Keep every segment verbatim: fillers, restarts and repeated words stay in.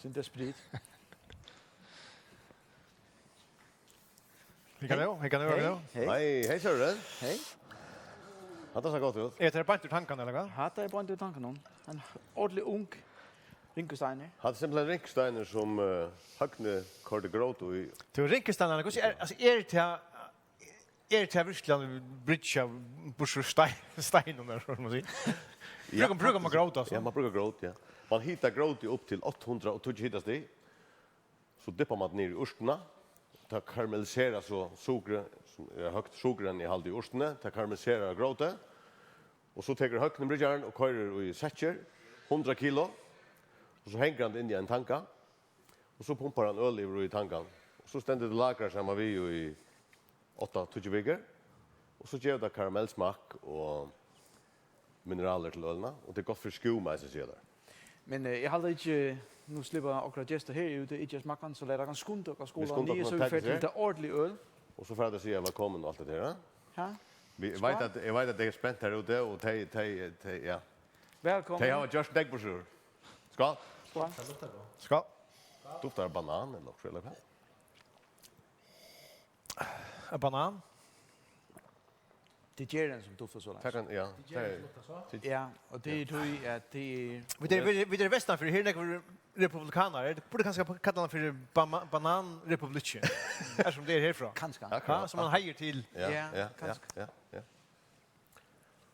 Sindur sprit. Hygga nú, hygga nú, hygga nú. Hey. Hey, hey, Søren. Hey. Hatta sær gott út. Er tað beint úr tanganum, ella hvat? Hatta er beint úr tanganum. Ein ordiligur ungur rinkusteinur. Hatta er simpelthen rinkusteinur, sum, eh, Høgni koyrdi grót í. Tú, rinkusteinarnir, hvussu er, altso, er tað, er tað virkiliga bryggja burtur úr stein, steinum, ella hvat man sigur? Ja, brúkar, brúkar man grót, altso? Ja, man brúkar grót, ja. Man hitar grótið upp til átta hundrað og tíggju hitastig. So dyppar man tað niður í urtina. Tað karamelliserar so sukrið, sum er høgt sukurinnihald í urtini, tað karamelliserar grótið. Og so tekur Høgni bryggjarin og koyrir í sekkir, hundrað kilo, og so hongur hann tað inn í ein tanga, og so pumpar hann øl yvir í tangan. Og so stendur tað lagrar saman við í átta, tíggju vikur, og so gevur tað karamellsmakk og mineralir til ølina, og tað er gott fyri skúm eisini, siga teir. Men, eh, eg haldi ikki, nú sleppa okkara gestir her út, ikki at smakka hann, so lat okkum skunda okkum at skula niður, so vit fara til tað ordiliga øl. Og so fara tey at siga vælkomin og alt tað har, ja? Ja. Vit, eg veit at, eg veit at tey eru spent har úti, og tey, tey, tey, ja. Vælkomin. Tey hava gjørt nógv burtur. Skál. Skál. Tað luktar gott. Skál. Duftar av banan ella okkurt, ella hvat? Av banan? Tað ger ein sum duftar so. Tað kann, ja. Tað ger ein sum duftar so. Ja, og tað er tí at tað er... Vit eru, vit eru, vit eru vestan fyri, her eru nógvir republikanarar. Tað burdi kanska kalla hann fyri bama-, bananrepublikkin. Her sum tað er herfrá. Kanska. Akkurát. Ja, sum man heiðrar til. Ja, ja, ja, kanska. Ja, ja.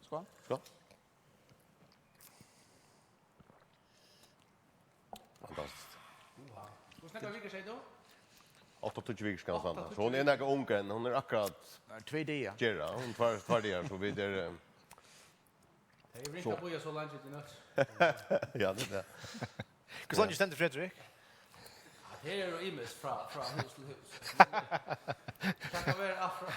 Skál. Skál. Fantastiskt. Hvussu nógvar vikur, segði tú? Átta, tíggju vikur skal hann standa. Átta, tíggju vikur. So hon er nakað ung enn, hon er akkurát... Nei, tvey dagar. Gera, hon tvær, tvær dagar, so vit eru, eh... Tey eru ringt at bíða so leingi til nøtt. Ja, tað er tað. Hvussu leingi stendur Fredrik? Ja, tað er jú ymiskt frá, frá hús til hús. Tað kann vera alt frá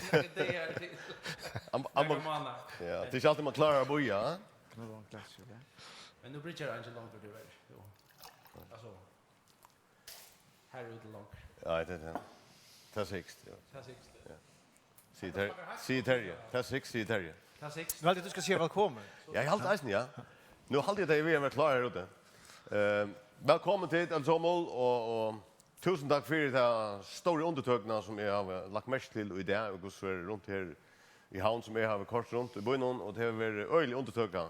nakrar dagar til nakrar mánaðar. Ja, tað er ikki altíð man klárar at bíða, ha? Nú er hon glass, ja. Men nú bryggjar eingin longur, tíverri. Jú. Altso, her er úti longur. Ja, tað er tað. Tað sigst, ja. Tað sigst, ja. Sig Ter-, sig Terje. Tað sigst, sig Terje. Tað sigst. Nú haldi eg, tú skal siga vælkomin. Ja, eg haldi eisini, ja. Nú haldi eg, at eg vil vera klár her úti. Eh, vælkomin til, øll somul, og, og túsund takk fyri ta stóru undirtøkuna, sum eg havi lagt merki til í dag, og hvussu er runt her í Havn, sum eg havi koyrt runt í býnum, og tað hevur verið øgilig undirtøka,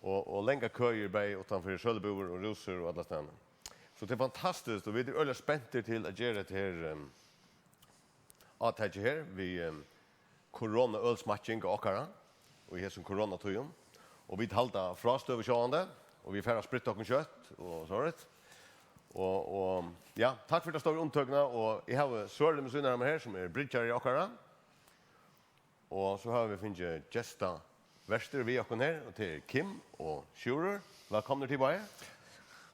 og, og langar køir bæði uttan fyri sølubúðir og rúsur og allastaðni. So tað er fantastiskt, og vit eru øgiliga spentir til at gera hetta her, ehm, átakið her við, ehm, koronaølsmakking okkara í hesum koronatíðum. Og vit halda frástøðu sjálvandi, og vit fara at spritta okkum skjótt og sovorðið. Og, og, ja, takk fyri ta stóru undirtøkuna, og eg havi Søren við síðuna av mær her, sum er bryggjari okkara. Og so hava vit fingið gestavertir við okkum her, og tað er Kim og Sjúrður. Vælkomnir tit báðir.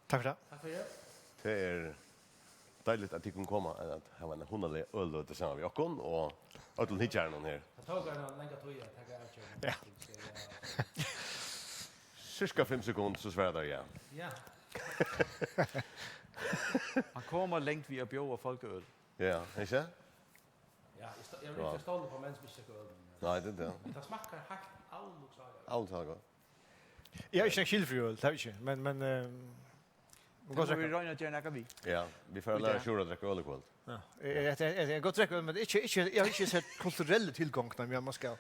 Takk fyri tað. Takk fyri tað. Tað er deiligt, at tit kunnu koma, at hava eina hugnaliga ølløtu saman við okkum og øllum hyggjarunum her. Tað tók eina langa tíð at taka avgerðina. Ja. Sirka fimm sekund, so svara teir ja. Ja. Man kemur langt við at bjóða fólk øl. Ja, ikki? Ja, eg stó-, eg vil ikki stóla upp á menn sum ikki drekka øl, men, eh... Nei, tað er tað. Men tað smakkar heilt álopsliga gott. Álopsliga gott. Eg havi ikki nakað skil fyri øl, tað havi eg ikki, men, men, eh, tað mugu vit royna at gera nakað við. Ja, vit fara at læra Sjúrður at drekka øl í kvøld. Ja, eg, eg, eg, eg kann gott drekka øl, men ikki, ikki, eg havi ikki so kulturellan tilgang, men man skal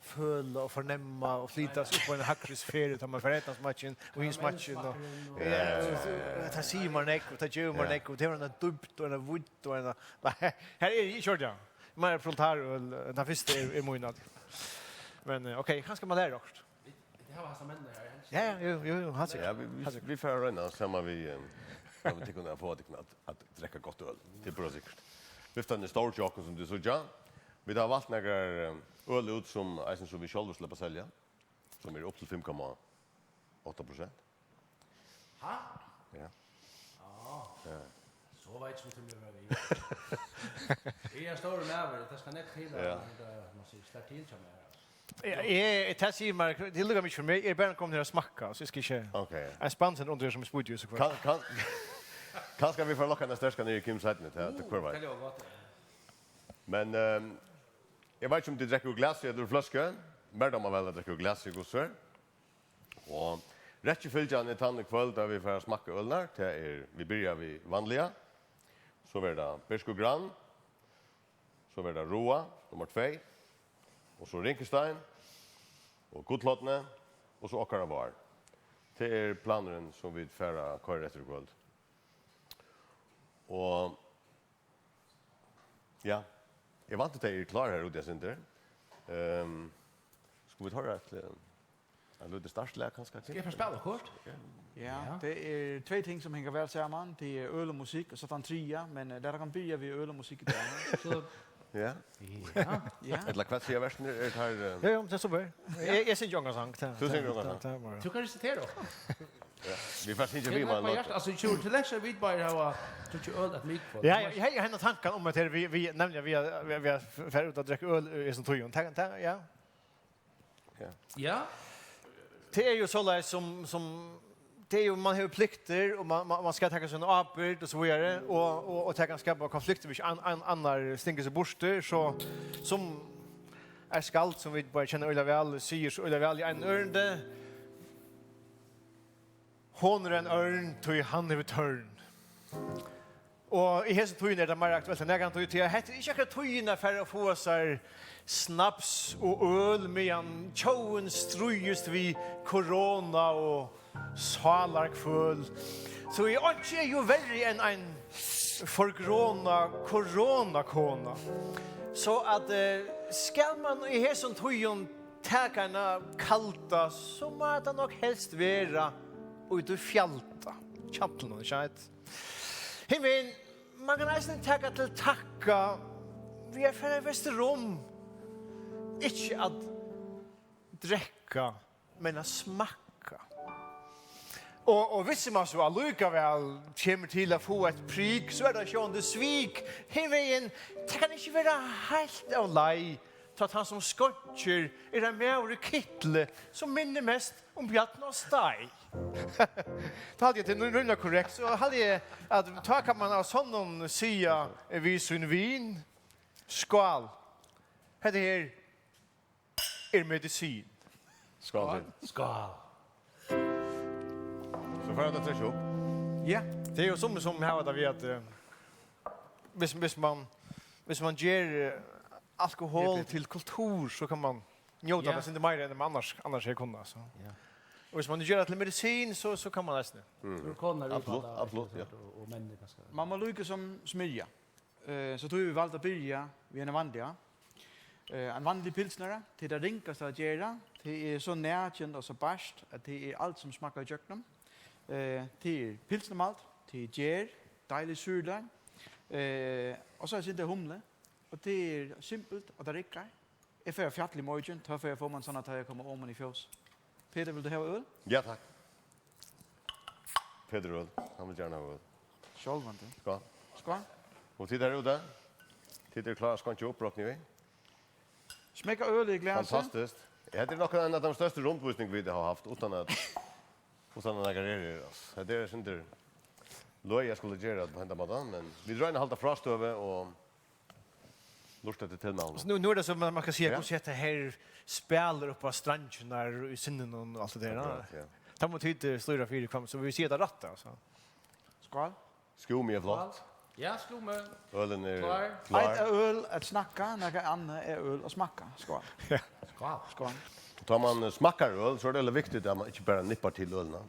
føla og fornemma og flyta seg upp á eina hægri sferu, tá man fær hetta smakkin og hin smakkin og... Ja, ja, ja, ja. Tað sigur mær nógv, og tað gevur mær nógv, og tað hevur eina dýpd og eina vídd og eina... Nei, her eri eg ikki, ja. Meira proletarøl, eh, tann fyrsta er, er mín, altso. Men, eh, ok, kanska man lærir okkurt. Vit, vit hava hasar menninar her, helst. Ja, ja, jú, jú, jú, heilt sikkurt. Ja, vit, vit, vit fara at royna saman við, eh, ja, vit kunnu fáa tykkum at, at drekka gott øl. Tað er bara sikkurt. Viftan er stór hjá okkum, sum tit síggja. Vit hava valt nakrar, eh, øl út, sum eisini, sum vit sjálv sleppa at selja, sum er upp til fimm komma átta prosent. Ha? Ja. Ah. Ja. So veit sum tú blívur við. Eg eri stórur maður, tað skal nógv til, ja, at man sigur, slær til hjá mær, altso. Ja, eg, tað sigur mær, tað er líka mikið fyri meg, eg eri bara komin her at smakka, so eg skal ikki... Ok. Ein spann sum er undir sum spýti, so hvat. Kann, kann, kanska vit fara at lokka eina sterka niður í Kim seinni, tað, tað hvør veit. Tað ljóðar gott, ja. Men, ehm, eg veit ikki, um tit drekka úr glasi ella úr fløsku. Mær dámar væl at drekka úr glasi, hvussu er. Og Rækkifylgjan er tann í kvøld, at vit fara at smakka ølirnar. Tað er, vit byrja við vanliga. So verður tað Bersko Gran. So verður tað Roa, nummar tvey. Og so Rinkestein. Og Gullhornið. Og so Okkara Vár. Tað er planurin, sum vit fara at koyra eftir í kvøld. Og ja, eg vænti, tey eru klár har úti, eg sindur. Ehm, skulu vit hoyra eitt, eh, eitt lítið startlag, kanska? Skal eg fara at spæla kort? Ja, ja, tað er tvey ting, sum hanga væl saman. Tað er øl og musikk, og so tann triðja, men, eh, lat okkum byrja við øl og musikk í dag. So, ja. Ja. Ja. Ella hvat siga vertirnir? Er tað, eh, ja, ja, tað er super. Eg, eg syngi ongan sang. Tað, tú syngur ongan sang. Tað, tað er bara... Tú kanst resitera okkum. Ja. Vit fara at syngja við, man. Altso, tjúgu til leksa, vit bara hava drukið øl at mikið. Ja, ja, eg hevði hendan tankan um at her, vit, vit, nevniliga, vit, vit, vit fara út at drekka øl í hesum tíðum. Tað, tað, ja. Ja. Ja. Tað er jú soleiðis sum, sum, tað er jú, man hevur pliktir, og man, man, man skal taka sína ábyrgd og so víðari, og, og, og tað kann skapa konfliktir, hvis an, an, annar stingur seg burtur, so sum eitt skald, sum vit bara kenna øgiliga væl, sigur so øgiliga væl í einum ørindi: Hon er ein ørn, tí hann hevur tørn. Og í hesi tíðini er tað meira aktuelt enn nakrantíð, tí at hetta er ikki akkurát tíðin at fara og fáa sær snaps og øl, meðan tjóðin stríðist við korona og sálarkvøl. So einki er jú verri enn ein forgróna koronakona. So at, eh, skal man í hesum tíðum taka eina kalda, so má tað nokk helst vera í tí fjalda, kjallinum, ikki sant? Hinvegin, man kann eisini taka til takka við at fara vesturum, ikki at drekka, men at smakka. Og, og hvis man so allíkavæl kemur til at fáa eitt prik, so er tað sjálvandi svik. Hinvegin, tað kann ikki vera heilt av leið, tá tann sum skeinkir er ein maður í kitli, sum minnir mest um bjarn á steig. Tá haldi eg, tað er rímiliga korrekt, so haldi eg, at tá kann man av sonnum siga við sín vin: Skál. Hetta her er medisin. Skál. Skál. So fara vit at trekkja upp. Ja, tað er jú summi sum hava tað við at, eh, hvis, hvis man, hvis man ger, eh, alkohol til kultur, so kann man njóta tað sindur meira enn man annars, annars hevði kunnað, so. Ja. Og hvis man ger tað til medisin, so, so kann man eisini. Mm. Absolutt, ja. Og, og menn kanska. Man má líka sum smyrja. Eh, so tí vit valdu at byrja við eini vanliga. Eh, ein vanlig pilsnara, tað er tað ringasta at gera. Tað er so nakið og so beiskt, at tað er alt sum smakkar ígjøgnum. Eh, tað er pilsnermalt, tað er ger, deiligt súrligt. Eh, og so er tað humle, og tað er simpelt, og tað riggar. Eg fari á fjall í morgin, tá fari eg at fáa mær ein sånn, at eg koma oman í fjós. Petur, vilt tú hava øl? Ja, takk. Petur øl. Hann vil gjarna hava øl. Sjálvandi. Skál. Skál. Og tit har úti? Tit eru klár at skeinkja upp, rokni eg við? Smekka øl í glasið. Fantastiskt. Hetta er nokk ein av teimum størstu rundvísingum, vit hava havt, uttan at, uttan at nakar er her, altso. Hetta er eitt sindur løgið at skula gera tað á hendan mátan, men vit royna at halda frástøðu og lurta eftir tilmælum. So nú, nú er tað so, man, man skal siga, ja, hvussu hetta her spælir upp á streingirnar í sinninum og alt tað har, ja. Akkurát, ja. Tað má tit, eh, stýra fyri, hvat, so vit siga tað rætt, altso. Skál. Skúmi er flott. Ja, skúmi. Ølin er klár. Klár. Eitt er øl at snakka, nakað annað er øl at smakka. Skál. Ja. Skál. Skál. Og tá man, eh, smakkar øl, so er tað veldig viktigt at man ikki bara nippar til ølina.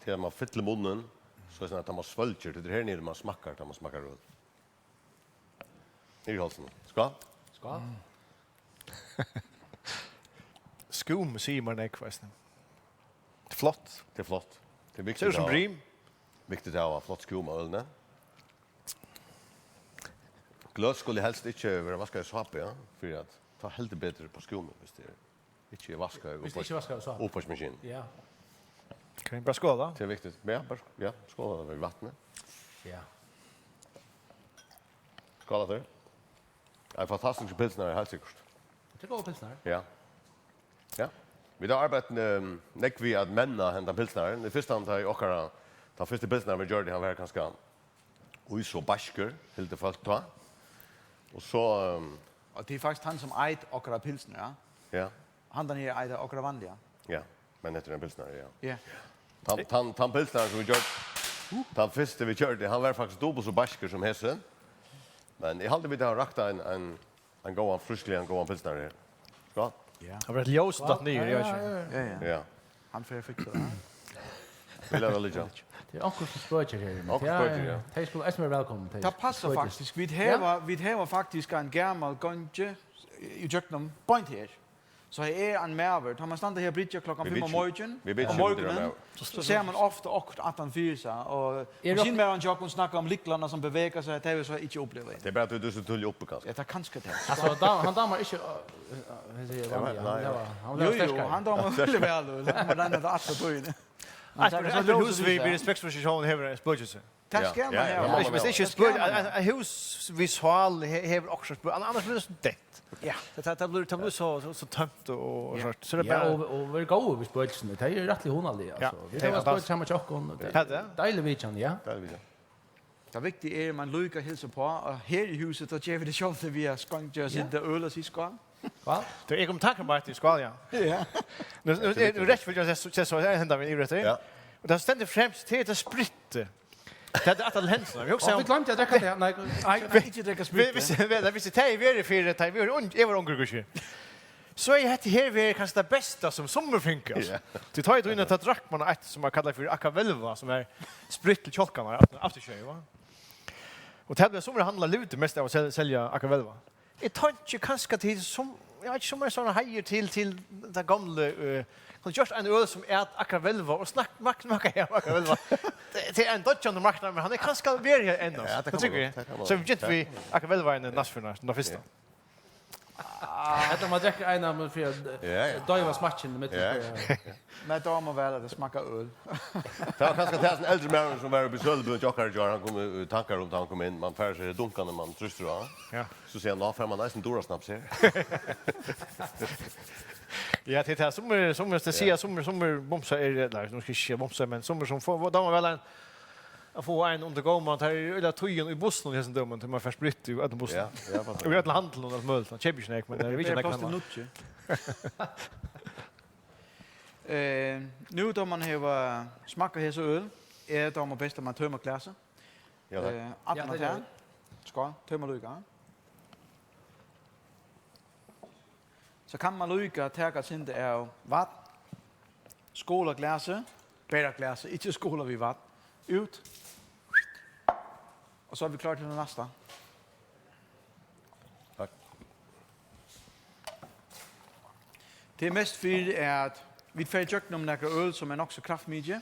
Til at man fyllir munnin, so er tað sånn at man svølgir. Tað er her niðri, man smakkar, tá man smakkar øl. Niðri í hálsinum. Skál. Skál. Mm. Skúmi sigur mær nógv, veitst tú. Tað er flott. Tað er flott. Tað er viktigt. Sær út sum brim. Viktigt at hava flott skúm á ølini. Gløs skulu helst ikki vera vaskað í sápu, ja, fyri at tá heldur betur upp á skúmin, hvis tað er ikki er vaskað í, hvis tað ikki er vaskað í sápu, uppvaskimaskin. Ja. Kann eg bara skåla? Tað er viktigt. Ja, bara, ja, skåla við vatni. Ja. Skál aftur. Ein fantastiskur pilsnari, heilt sikkurt. Tað er góður pilsnari. Ja. Ja. Vit hava arbeitt, ehm, nógv við at menna hendan pilsnaran. Í fyrstani, tá ið okkara, tann fyrsti pilsnarin, vit gjørdu, hann var kanska í so beiskur, hildu fólk tá. Og so, ehm, og tað er faktiskt hann, sum eitur okkara pilsnara, ja. Ja. Handan her eitur okkara vanliga. Ja, men hetta er ein pilsnari, ja. Ja. Tann, tann, tann pilsnar sum vit gjørdu, tann fyrsti vit gjørdu, hann var faktiskt dupult so beiskur sum hesin. Men eg haldi, vit hava rakt ein, ein, ein góðan, frískligan, góðan pilsnar her. Skál. Ja. Hann var eitt ljós datt niður, ja, ja, ja, ja. Ja. Hann fer at fiksa tað. Vit lata liggja. Tað er onkur sum spøkir her, men onkur tað er, spøkir, ja. Tey skulu eisini vera vælkomin, tey spøkir. Tað passar faktiskt. Vit hava, vit hava faktiskt ein gamal gangi í gjøgnum beint her. So her er ein maður. Tá man standa her á bryggju klokkan fimm um morgunin, um morgunin, so sær man ofta okkurt aftan fyri seg. Og maskinmaðurin hjá okkum snakkar um lyklarnar sum bevegar seg, tað hevur eg so ikki upplivað. Tað er bara, at tú ert so tíðliga uppi, kanska. Ja, tað er kanska tað. Altso, hann dam-, hann dámar ikki, øh, øh, hvat sigur eg, vanliga. Nei. Hann vil hava, hann vil hava sterkari. Jú, jú, hann dámar veldig væl, og hann má royna tað alla tíðina. Eitt, eitt hús við, við respektposisjón hevur eitt spøkilsi. Tað skal man hava. Ja, ja, ja. Hvis, hvis ikki spøk-, ein, ein, ein hús við sál he-, hevur okkurt spøk-, an-, annars blívur tað so deytt. Ja. Tað, tað, tað blívur, tað blívur so, so, so tómt og, og so, so er tað bara. Ja, og, og vera góður við spøkilsini. Tað er rættiliga hugnaligt, altso. Vit hava spøkilsi saman hjá okkum. Tað er deilig vitjan, ja. Deilig vitjan. Tað viktiga er, man líka hilsar uppá, og her í húsi, tá gera vit tað sjálvandi við at skeinkja og seta øl og siga skál. Hvat? Tú, eg kom takk um eitt í skál, ja. Ja. Nú, nú, nú, nú rætt fyri at seta, seta so, her hendan við yvir eftir. Ja. Og tað stendur fremst, tað er tað sprittið. Tað er aftan til hendurnar. Vit hugsa um. Vit gloymdu at drekka tað. Nei, nei, ikki drekka sprit. Hvis, hvis, hvis tað er verið fyri, tað er verið, eg var ungur, kanskje. So er hetta her verið kanska tað besta sum summar fingu, altso. Ja. Tí tá eg døgnet, tá drakk man eitt sum man kallar fyri Aqua Velva, sum er spritt til kjálkarnar, aftur, aftursjey, va? Og tað bleiv summar handlar livdu mest av at sel-, selja Aqua Velva. Eg tónki kanska til sum, eg veit ikki, sum ein sånn heiður til, til ta gamla, eh, hon gjørdi ein øl sum er Aqua Velva, og snakk, mak-, makka her Aqua Velva. Tað, tað er ein doyggjandi marknaður, men hann er kanska verið her enn, altso. Ja, tað kann man gott, tað kann man gott. So vit begyntu við Aqua Velva í næstfyrra, tann fyrsta. Ja. Ella man drekkur eina, men fyri at, eh, doyva smakkin í millum, ja, so. Mær dámar væl, at tað smakkar øl. Tað var kanska tað, sum eldri maðurin, sum var uppi í sølubúðini hjá okkara í gjár, hann kom í, í tankar um, tá hann kom inn. Man fær seg dunkarnar, man trýstir á. Ja. So sigur hann, "Nú fær man eisini durasnaps her." Ja, tað er tað. Summir, summir, tað siga, ja, summir, summir bumsar eru, nei, nú skal eg ikki siga bumsar, men summir sum fáa, dámar væl ein, at fáa ein undir góman, tað er øgiliga tíðin í bussinum í hesum døgum, tí man fær spritt í øllum bussinum. Ja, ja, passar. Og í øllum handlinum og alt møguligt. Man keypir ikki nógv, men tað er ikki nógv. Tað er pláss til níggju. Eh, nú tá man hevur smakkað hesa øl, er tað best, at man tømir glasið. Ja, takk. Eh, aftan á tað. Ja, tað er tað. Skál, tømir líka. So kann man líka taka eitt sindur av vatn. Skola glasið, bara glasið, ikki skola við vatn. Út. Og so er vit klár til tað næsta. Takk. Tað er mest fyri, at vit fara ígjøgnum nakra øl, sum er nokk so kraftmikið,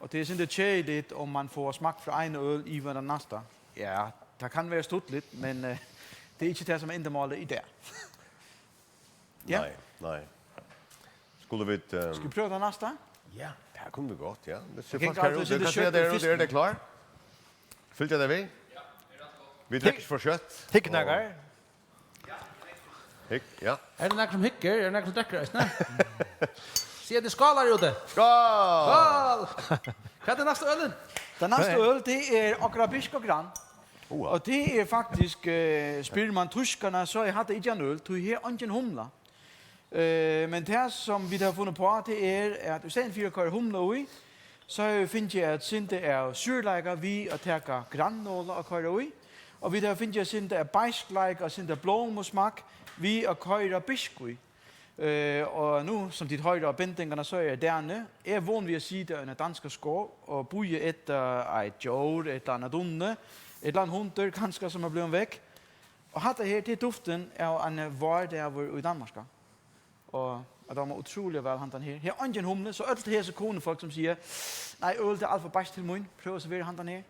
og tað er sindur keðiligt, um man fær smakk frá eini øl yvir ta næstu. Ja, tað kann vera stuttligt, men, eh, tað er ikki tað, sum er endamálið í dag. Ja. Nei, nei. Skulu vit, ehm, Skulu vit prøva ta næstu? Ja. Ja, kunnu vit gott, ja. Vit síggja, fólk her úti, hvat siga tey her úti? Eru tey klár? Fylgja tey við? Vit drekka ikki for skjótt. Hygg nakar. Hygg, ja. Er tað nakar sum hyggur? Er tað nakar sum drekkur eisini? Siga tey skál her úti? Skál! Skál! Hvat er næsta ølin? Tann næsta øl, tað er okkara Birk og Gran. Oha. Og tað er faktiskt, eh, spyr man týskarnar, so er hatta ikki ein øl, tí her er eingin humla. Eh, men tað, sum vit hava funnið uppá, tað er, at í staðin fyri at koyra humla í, so hava vit fingið eitt sindur av súrleika við at taka granola og koyra í. Og vit hava fingið eitt sindur av beiskleika og eitt sindur av blómusmakk við at koyra birk í. Eh, og nú, sum tit hoyra á bendingarnar, so er eg dani. Eg eri von við at sita í eini danskari skov og bíða eftir eitt djór, eitt ella annað dunnu, ella ein hundur, kanska, sum er blivin vekk. Og hatta her, tað er duftin av ein várdagur í Danmark. Og at dámar ótrúliga væl handan her. Her er eingin humli, so øll hesi konufólk sum siga, "Nei, øl, tað er alt for beiskt til mín. Prøv at servera handan her."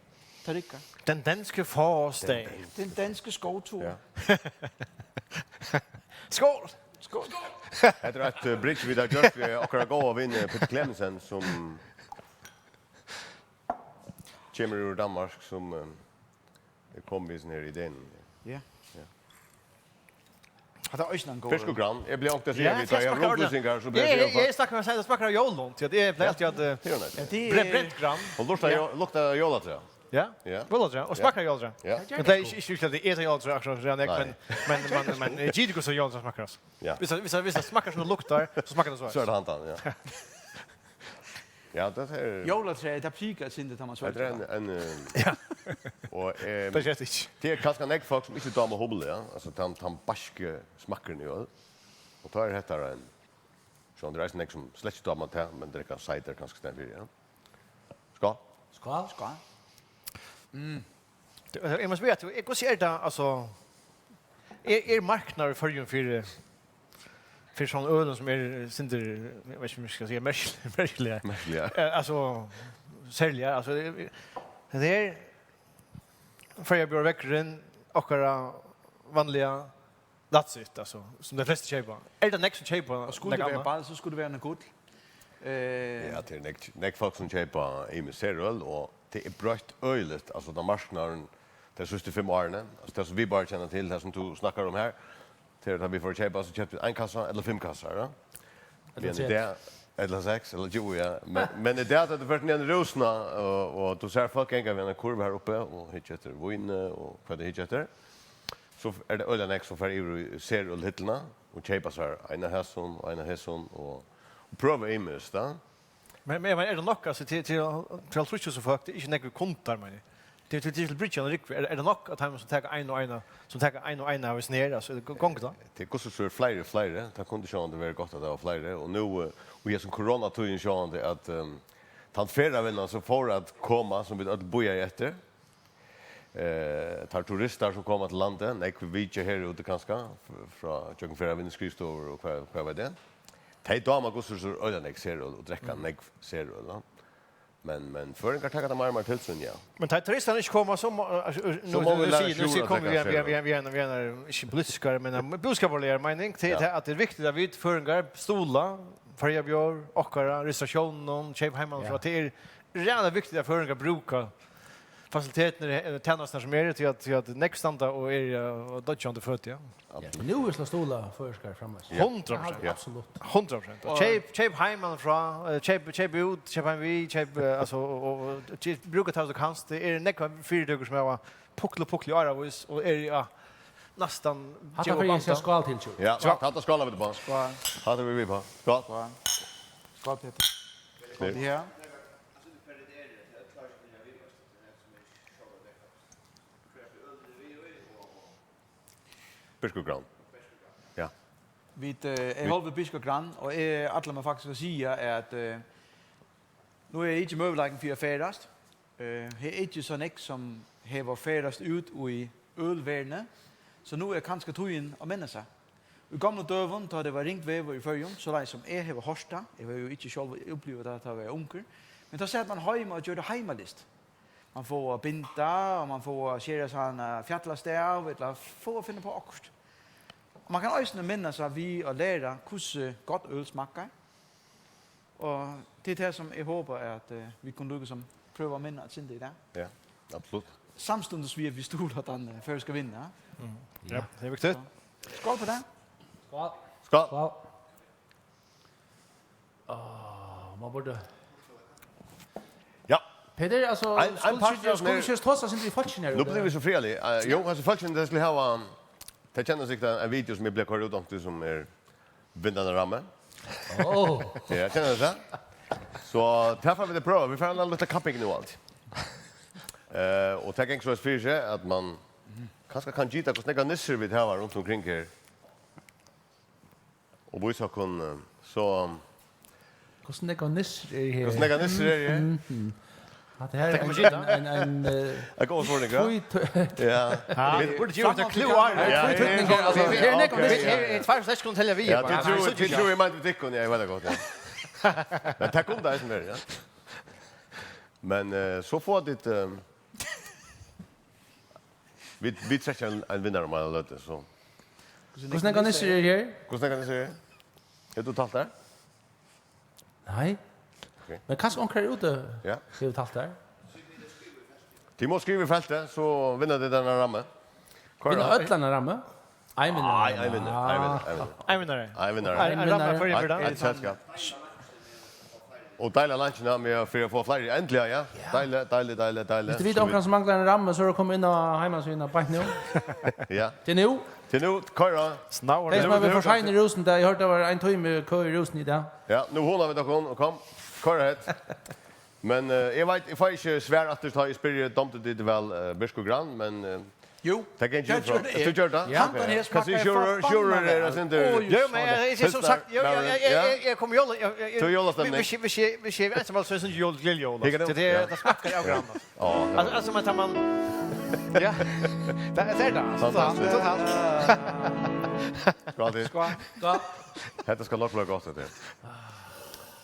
Tað riggar. Den danske forårsdag. Den danske skovtur. Ja. Skål! Skål! Hetta er eitt, eh, bridge, vit hava gjørt við okkara góða vin, eh, Peter Clemmensen, sum kemur úr Danmark, sum, eh, eg kom við hesum her ideen. Ja. Ja. Hatta er eisini ein góður. Birk og Gran. Eg blívi onkuntíð at siga, ja, vit, tá eg havi rundvísingar, so blívi eg at siga, eg, eg snakki um at smakka av jólum, tí at eg plagi altíð at, eh, ja, tað er brennt gran. Og luktar, ja, jó-, luktar jólatræ. Ja? Ja. Jólatræ. Og smakka jólatræ. Ja. Men tað er ikki, ikki, ikki at eg eti jólatræ akkurát, ja, nei, men, men, men, men, eh, gita hvussu jólatræ smakkar, altso. Ja. Viss tað, viss tað, viss tað smakkar sum tað luktar, so smakkar tað so. So er tað handan, ja. Ja, tað er Jólatræið, tað prikar eitt sindur, tá man Hetta er ein, svølgir ein, eh, Ja. og, eh, Tað er slett ikki. tað er kanska nógv fólk, sum ikki dámar humle, ja. Altso, tann, tann beiski smakkurin í øl. Og tá er hetta ein, so tað er eisini nógv, sum slett ikki dámar tað, men drekka cider kanska í staðin fyri, ja. Skál. Skál. Skál. Eg má spyrja, at, hvussu er tað, altso, er, er marknaður í Føroyum fyri, fyri sovorðnum ølum, sum er, eh, sindur, eg veit ikki, um eg skal siga, merkiliga, merkiliga. Merkiliga. Eh, altso, serliga, altso, eh, tað er Føroya Bjór Vekkurin, okkara vanliga, that's it, altso, sum tey flestu keypa. Er tað nógv sum keypa Og skuldi nakað vera annað? Ball, so skuldi vera nakað gull. Eh, Ja, tað er nógv, nógv fólk, sum keypa ymisk serøl, og tað er broytt øgiligt. Altso, tann marknaðurin, tey síðstu fimm árini, altso, tað, sum vit bara kenna til, tað, sum tú snakkar um her, tað er, tá vit fóru at keypa, so keyptu vit ein kassa ella fimm kassar, ja. Ella Men í seks. dag, ella seks, ella tjúgu, ja. Men, men í dag, tá tú fert niðan í Rúsuna, og, og tú sært fólk ganga við eina kurv her uppi, og hyggja eftir víni, og hvat tey hyggja eftir, so er tað øgiliga nógv, sum fara yvir í serølhylluna og keypa sær ein av hesum og ein av hesum og, og prøva ymiskt, ja. Men, men, men er tað nokk, altso, til, til, til hálvtrýss túsund fólk, tað er ikki nógvir kundar, meini eg. Tað er til, til bryggjan at rúgva. Er, er tað nokk at teimum, sum taka ein og ein, sum taka ein og ein av hesum her, altso, er tað gongur tað? Tað er hvussu so er fleiri og fleiri. Tað kundi sjálvandi verið gott, at tað var fleiri. Og nú, eh, og í hesum koronatíðum sjálvandi, at, ehm, tann ferðavinnan, sum fór at koma, sum vit øll bíðaðu eftir, Eh, teir turistar, sum koma til landið, nógv vitja her úti kanska, f-, frá gjøgnum ferðavinnuskrivstovur og hvat, hvat veit eg. Tey dáma hvussu so øgiliga nógv serøl og drekka Mm. nógv serøl, ja. Men, men føroyingar taka tað meira og meira til sín, ja. Men tá turistarnir ikki koma, so má, eh, eh, So nú, má vit nú læra sigur, nú sigur, sjúrður at koma drekka við, við, serøl. við, við, við, við, ikki politiskari, men, eh, búskaparligari meining, til, Ja. til at tað er viktigt at vit føroyingar stuðla Føroya Bjór, okkara, restauratiónum, keyp heiman Ja. frá, tað er ræðuliga viktigt at føroyingar brúka fasilitetirnar, eh, tænasturnar sum eru, tí at, tí at nógv standa og eru, eh, doyggjandi føti, ja. Absolutt. Nú er so stuðla føroyskar framleiðslu. Ja. Hundrað prosent. Ja, absolutt. Hundrað prosent. Og Og keyp, keyp heiman frá, eh, keyp, keyp út, keyp heim við, keyp, eh, altso, og, og, og keyp, brúka tað sum kanst. Tað eru nógvar fyritøkur sum hava pukla, pukla í áravís og eru, ja, næstan Hatta djór fari eg at siga banda. Skál til, Tjúr. Ja, Skál. Hatta skála vit upp á. Skál. Hatta vit upp á. Skál. Skál. Skál, Petur. Skál. Ja. Birkugran. Ja. Vit, eh, eg Vit hálvi Birkugran, og eg ætli mær faktiskt at siga, at, eh, nú er ikki møguleikin fyri at ferðast. Eh, her er ikki so nógv, sum hava ferðast út í ølverðini, so nú er kanska tíðin at minna seg. Í gomlum døgum, tá tað var ringt veður í Føroyum, soleiðis sum eg havi hoyrt tað, eg havi jú ikki sjálvur upplivað tað, tá eg var ungur, men tá sat man heima og gjørdi heimalist. Man fór at binda, og man fór at skera seg ein, eh, fjallastav, ella fór at finna på okkurt. Og man kann eisini minna seg við at læra, hvussu gott øl smakkar. Og tað er tað, sum eg hopi, at, eh, vit kunnu líka sum prøva at minna eitt sindur í dag. Ja, absolutt. Samstundis við, at vit stuðla tann, eh, føroyska vinnin, ja. Mm. Ja, tað er viktigt. Skál fyri tað. Skál. Skál. Skál. Áh, man burdi Ja. Petur, altso, Ein, ein skuldi partur vit, av skuldi vit ikki tosa eitt sindur við fólkini her Nú úti? Blíva vit so friðarlig. Eh, jú, altso, fólkini, tey skulu hava, tey kenna sikkurt ein video, sum eg blívi koyrdur út onkuntíð, sum er Vindarnar ramma. Ó. Ja, kenna tey tað? So, tað fara vit at prøva. Vit fara eina lítla kapping nú, altso. Eh, og tað gongur soleiðis fyri seg, at man kanska kann gita, hvussu nógvar nissur vit hava runt umkring her. Og vísa okkum, eh, so Hvussu nógvar nissur eru her? Hvussu nógvar nissur eru her? Mhm. Hatta her Tað kann man er gita. ein, ein, ein, eh, Ein góður spurningur, ja. Tví tø-, Ja. Ja, vit burdu gjørt tað klárari. Ja, Tví tøkningar, ja, altso, ja, her er nógv ok, nissur. ja, Her ja. er tveir, seks kunnu telja við, Ja, bara. tit Nei, trúðu, so tit ikki. trúðu, eg meinti tykkum, ja, eg veit tað gott, ja. Men tað kunnu tað eisini verið, ja. Men, eh, so fáa tit, eh, Vit, vit trekkja ein, ein vinnara um eina løtu, so. Hvussu nógvar nissur eru her? Hvussu nógvar nissur eru her? Hevur tú talt tær? Nei. Ok. Men kanska onkur her úti Ja. hevur talt tær. Tit mugu skriva í feltið, so vinna tit eina rammu. Vinna øll eina rammu? Ein vinnur. Nei, ein vinnur, ein vinnur, ein vinnur. Ein vinnari. Ein vinnari. Ein, ein ramma Ein, fyri ein, byrjan. Eitt selskap. Og deila leinkjuna við fyri at fáa fleiri. Endiliga, ja. Ja. Deila, deila, deila, deila. Viss tit vita onkran sum manglar ein ramma, so er tað at koma inn á heimasíðuna beint nú. Ja. Tað er nú. Tað er nú, koyr á. Snáur. Tey sum hava verið for sein í Rúsini í dag, eg hoyrdi, tað var ein tími kø í Rúsini í dag. Ja, nú hugna vit okkum, og kom. Koyr ahead. Men eh, eg veit, eg fái ikki svar aftur, tá eg spyrji, dámdi tit væl eh, Birkugran, men eh, Jú, tað gekk tað jú frá. Gjørdi eg. Tú gjørdi tað? Ja. Handan her smakkaði forbanna væl. Sjúrður er eitt sindur. Oj, jú, men eg, eg, eg, sum sagt, eg, eg, eg, eg, eg kom jól, eg, eg, eg, Tú jólastemning? Hvis, hvis, hvis, hvis eg er einsamallur, so er det ikke jól, lille jól, altså. Hygge nú? Det er, ja. Det smakker jo grann, altså. Ja, ja. Altså, altså, men tar man, ja, det, det er det, altså. Fantastiskt. Totalt, totalt. Bra, det. Skål. Skål. Dette skal nok bli godt, dette.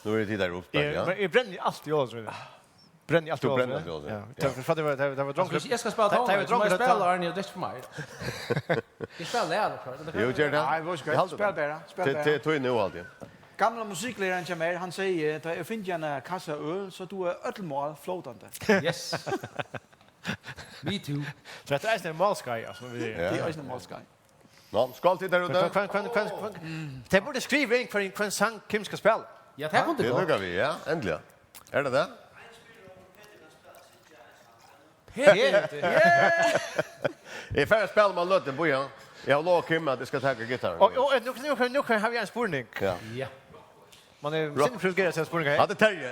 Nå er det tid der oppe, ja. Men jeg brenner alltid jólastemning. Brenn í alt. Tú jólatrø. Brennir alt jólatrø. Ja. Ja. Tað var, tað var, tað var, tað var drongur. Hvis jeg skal spille tað, tað var drongur, má jeg spille, Arne, og det er ikke for meg. Jeg spiller det, eller hva? Eller hva? Jo, gjør det. Nei, hvor skal jeg spille det, da? Spille det. Til, til tog nå, alltid. Gamla musikklæreren hjá mær, hann segði, tá eg finn hana kassa øl, so tú er øll mál flótandi. Yes. Me too. So hetta er eisini ein málskeið, altso, við Ja. Tað er eisini ein málskeið. Nå, skål til der ute. Hvønn, hvønn, hvønn, hvønn, hvønn, tey burdu skriva inn, hvønn, hvønn sang Kim skal spæla. Ja, tað kunnu tey gott. Det bruker vi, ja. Endelig. Er det det? Peter! Eg fer at spæla meg løtt, boja. Eg har lov Kim at eg skal taka gittaren. Og, og, nú, nú, nú, nú har vi ein spurning. Ja. Ja. Man er sinnssykt privilegerað til at spurningar her. Ja, det er Terje.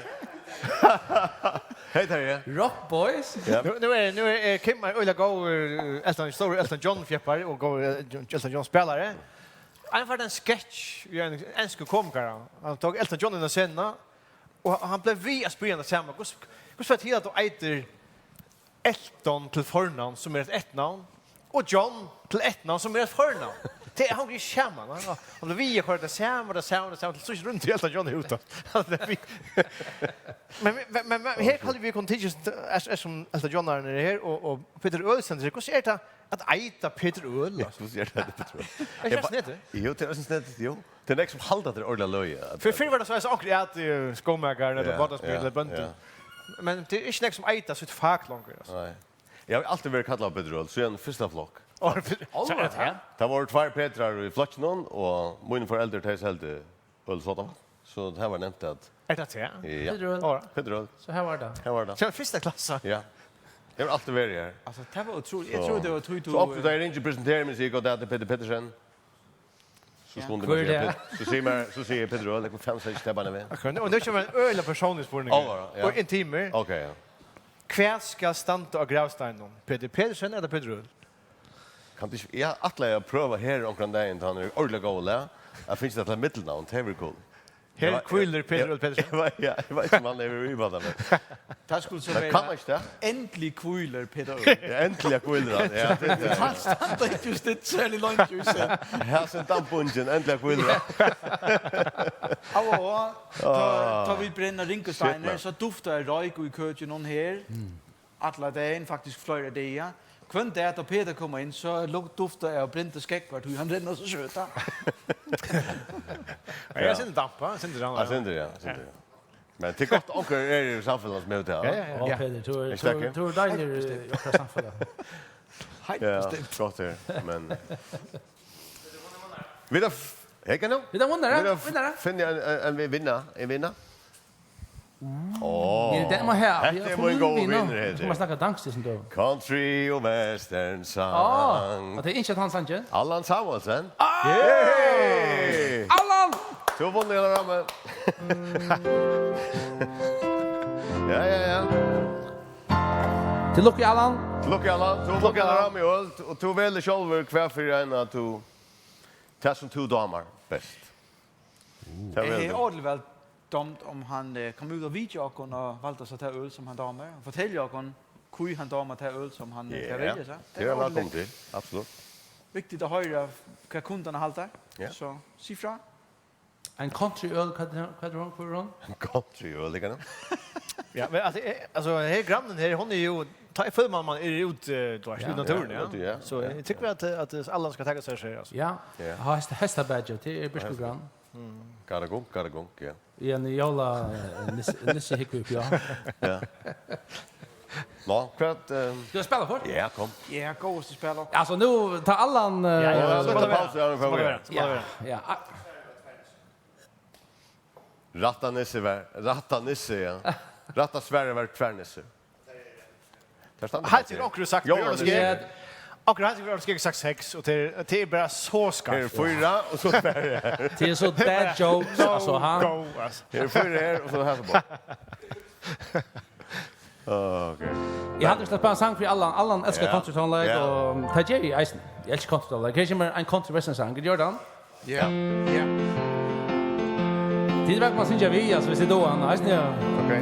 Hej, Terje. Rock Boys. Ja. Nú, nú er, nú er, er Kim ein øgiliga góður, eh, Elton, stórur Elton John-fjeppari og góður, eh, Elton John-spælari. Hann fekk ein sketch við ein enskur komikara. Hann tók Elton John inn á scenuna, og hann bleiv við at spyrja hann tað sama. Hvussu, hvussu er tað til, at tú eitur Elton til fornavn, sum er eitt eftirnavn, og John til eftirnavn, sum er eitt fornavn. Tað hongur ikki saman, va? Hann bleiv við at koyra tað sama, tað sama, tað sama, til síðst rýmdi Elton John út. Hann bleiv við. Men, men, men, men her kunnu vit, kunnu tikið, er, er sum Elton John er her, og, og Peter Øl stendur her. Hvussu er tað at eita Peter Øl, altso? Hvussu er tað, Peter Øl? Er tað ikki snedigt? Jú, tað er snedigt, jú. Tað er nógv sum halda, at tað er ordiliga løgið, at Fyrr, fyrr var tað so, at onkur æt, eh, skomakara, ella Ja, bátasmiðir, ja, ella bónda. Ja. Men tað er ikki nógv sum eita sítt fak longur, altso. Nei. Eg havi altíð verið kallaður Petur Øl, síðan fyrsta flokk. Álvara, tað? Tað vóru tveir Petrar í flokkinum, og míni foreldur, tey seldu øl og sodavatn. So tað var nevnt at Er tað tað? Ja. Petur Øl. Álvara. Petur Øl. So her var tað. Her var tað. Síðan fyrsta klassa? Ja. Eg havi altíð verið her. Altso, tað var ótrúligt. Eg So, trúði, tað var tí, tú, so ofta, eh, tá eg ringi og presenteri meg, sigi eg, "Góðan dag, tað er Petur Petersen." So Ja. skundu Hvør er tað? Pet-, so sigur mær, so sigur Petur Øl, "Eg, hvat faen, sigur ikki tað bara við?" Akkurát, og nú kemur ein øgiliga persónligur spurningur. Álvara, ja. Og intimur. Ok, ja. Hvat skal standa á gravsteininum? Petur Petersen ella Petur Øl? Kann tú ikki, eg ætlaði at prøva her onkran dagin, tá hann er í ordiliga góðum lag, at fingið tað til millumnavn, tað hevur verið cool. Her Eg var, hvílir eg, Petur eg, Øl Petersen. Eg var, ja, eg veit ikki, um hann hevur í bátan, men Tað skuldi so Men verið kann man ikki tað? Endelig hvílir Petur Øl. Ja, endiliga hvílir hann, ja, tað er tað. Hann stendur ikki stitt serliga langt í seg. Hasin dampungin, endiliga hvílir hann. Av og á, tá, Ah. tá vit brenna rinkusteinar, Shit, man. so duftar royk í køkinum her. Mm. Alla dagin, faktiskt fleiri dagar. Hvønn dag, tá Petur kemur inn, so luktar av brendum skógvi, tí hann rennur so skjótt. Ja, eg sýni dampa, sýni dampa. Ja, sýni, ja, sýni, ja. Men tað er gott, onkur er í samfelagnum sum hevur tað, Ja, ja, ja. Á, ja. Petur, tú er, Ikki tú er, takk. tú er deiligur í okkara samfelag. Heilt Ja, bestemt. gott er, men Vit hava f-, hey, kan du? Vit hava vunnið, Vit hava f-, vinnara. Finna ein, ein, ein vi-, vinna, ein vinna. Åh. Ja, den må her. Hetta er mín góði vinur, her. Skal man snakka dansk, sum tú? Country og western Á, sang. og tað er ikki at hann sangin? Allan Samuelsen. Ah! Yay! Allan! Tú vunnu hana rammu. Ja, ja, ja. Til lukku, Allan. Til lukku, Allan. Tú vunnu hana rammu, og, og tú velur sjálvur hvat fyri ein at tú, tað sum tú dámar best. Tað Eg velur hevði tú. ordiliga væl dámt, um hann, eh, kom út og vitjaði okkum og valdi sær tað øl, sum hann dámar. Og fortelja okkum, hví hann dámar tað øl, sum hann, eh, skal Ja, velja sær. tað er Tað er velkommen ordiliga til. Absolutt. Viktigt at hoyra, hvat kundarnir halda. Ja. So, sig frá. Ein countryøl, hvat er, hvat er hon, hvør er hon? Ein countryøl, ikki nú? Ja, men altso, eh, altso, her grannin her, hon er jo, tá eg føler man, man er ute, eh, du er Ja. ute i naturen, Ja, ja. ute, ja. So Ja. eg tykki at, at Allan skal taka seg av, altso. Ja. Ja. Hest-, hestabadger, tað er Birkugran. Garagunk, garagunk, ja. Í ein jóla, eh, nisse-, nissehúgvu, ja. Ja. Nå, hvat, eh, Skal vit spæla kort? Ja, kom. Ja, góðast at spæla. Altso, nú, tá Allan, eh, Ja, ja, Ó, ja, spæla ja. Pausa, ja, Sum tað vera. Sum tað Ja, vera. ja. Rætta nissið var, rætta nissið, ja. Rætta svarið var tvær nissur. Tað standa Heilt faktiskt. sikkert onkur hevur sagt, Jólanissan. Bjørn og Skegg. Akkurát, eg har skikka sagt seks, og til, til er bara so skarpt. Her er fýra, og so tvær her. Tað er so dad jokes, altso, ha? Go, altso. Her er fýra her, og so her so bara. Ok. Eg haldi, eg skal spæla ein sang fyri Allan. Allan elskar countrytónleik, og tað ger eg eisini. Eg elski countrytónleik. Her kemur ein country western sang. Ger tað? Ja. Ja. Tit velkomna at syngja við, altso, viss tit duga hann, eisini, ja. Ok.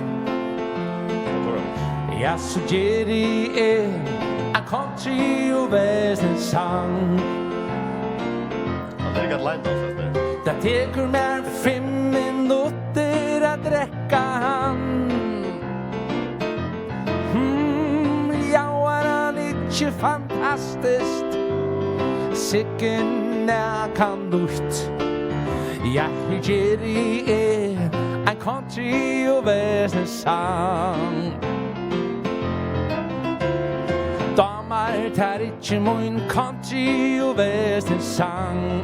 Ja, so geri eg ein country og western sang. Hann er ikki at leita, altso. Tað tekur mær fimm minuttir at drekka hann. Hmm, ljóðar hann ikki fantastiskt? Sikkurt nakað nýtt. Ja, her geri eg ein country og western sang. Dámar tær ikki mín country og western sang?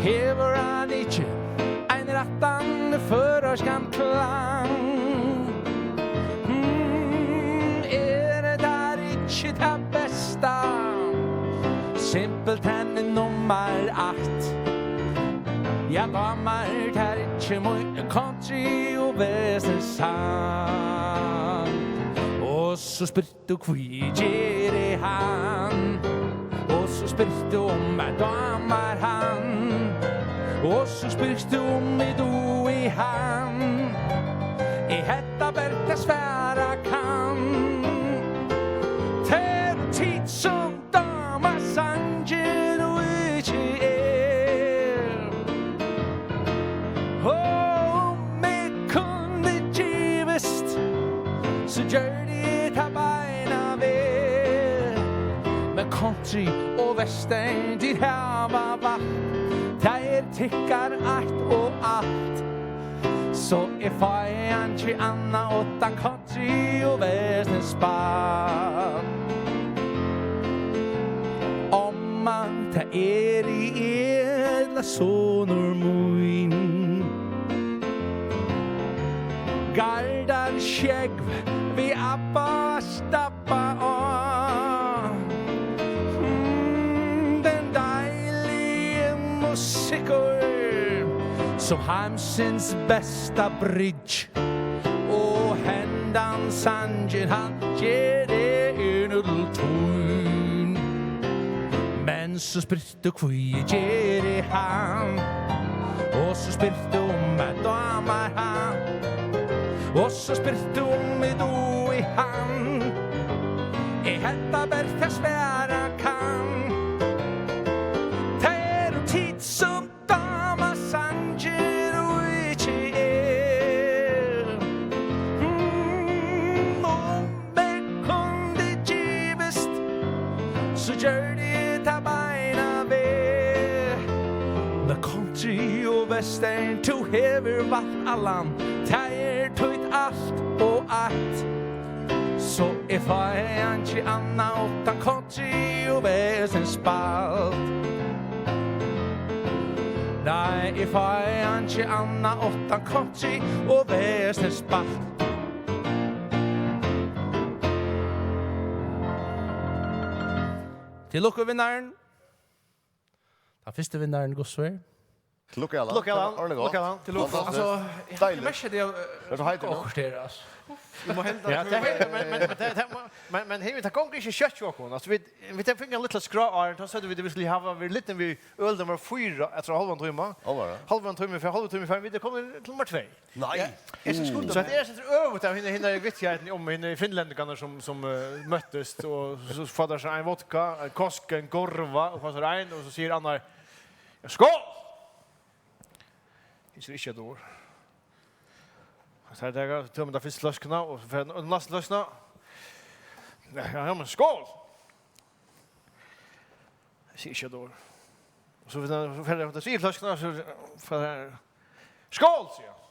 Hevur hann ikki ein rættan føroyskan klang? Hmm, er tað ikki tað besta? Simpelthen nummar eitt. Ja, dámar tær ikki mín country og western sang? Og so spyrt tú, hví eg geri hann? Og so spyrt tú, um mær dámar hann? Og so spyrt tú, um eg dugi hann? Er hetta bert at svara kann? Tað eru tit, sum dámar sangin og ikki eg. Og um eg kundi givist, so gjørdi eg tað beinanvegin. Men country og western, tit hava valt, tað er tykkara eitt og alt. So eg fái einki annað uttan country og western spælt. Omma, tað eri eg ella sonur mín. Gardar sjógv við abba stabba á. Mm, tann deiligi musikkur, sum heimsins besta bridge. Og hendan sangin, hann geri eg nú til tín. Men so spyrt tú, hví eg geri hann? Og so spyrt tú, um mær dámar hann? Og so spyrt tú, um eg dugi hann? Er hetta bert at svara kann? Tað eru tit, sum dámar sangin og ikki eg. Mm, um eg kundi givist, so gjørdi eg tað beinanvegin. Men country og western, tú hevur valt, Allan, tað er títt alt og eitt. So eg fái einki annað uttan country og western spælt. Nei, eg fái einki annað uttan country og western spælt. Til lukku, vinnarin. Tann fyrsti vinnarin, Gustav. Til lukku, Allan. Til lukku, Allan. Orðið gott. Til lukku, Allan. Fantastiskt. Altso, eg havi ikki merkt tað, eh, Ert tú heitur nú? Okkurt her, altso. Tú má henda Ja, tað er, men, men, men, tað, tað, men, men, hey, tað gongur ikki skjótt hjá okkum. Altso, vit, vit fingu eina lítla skrá, og tá søgdu vit, at vit skuldu hava verið liðnir við øl nummar fýra eftir hálvan tíma. Álvara? Hálvan tíma, fyri hálvan tíma, fyrr enn vit eru komin til nummar tvey. Nei. Ja. Eg skal skunda So meg. Hetta er so øvugt av hinum, hinum vittigheitini um hinir finnlendingarnar sum, sum, eh, møttust, og so fáa teir sær ein vodka, ein kosk, ein gorva, og fáa sær ein, og so sigur annar, "Ja, skål!" Eg sigi ikki eitt orð. So teir taka, tøma ta fyrstu fløskuna, og so fer næstu fløskuna. "Ja, ja, men skål!" Eg sigi ikki eitt orð. Og so fer, so fer ta triðju fløskuna, so fer, "Skål!" sigur hann.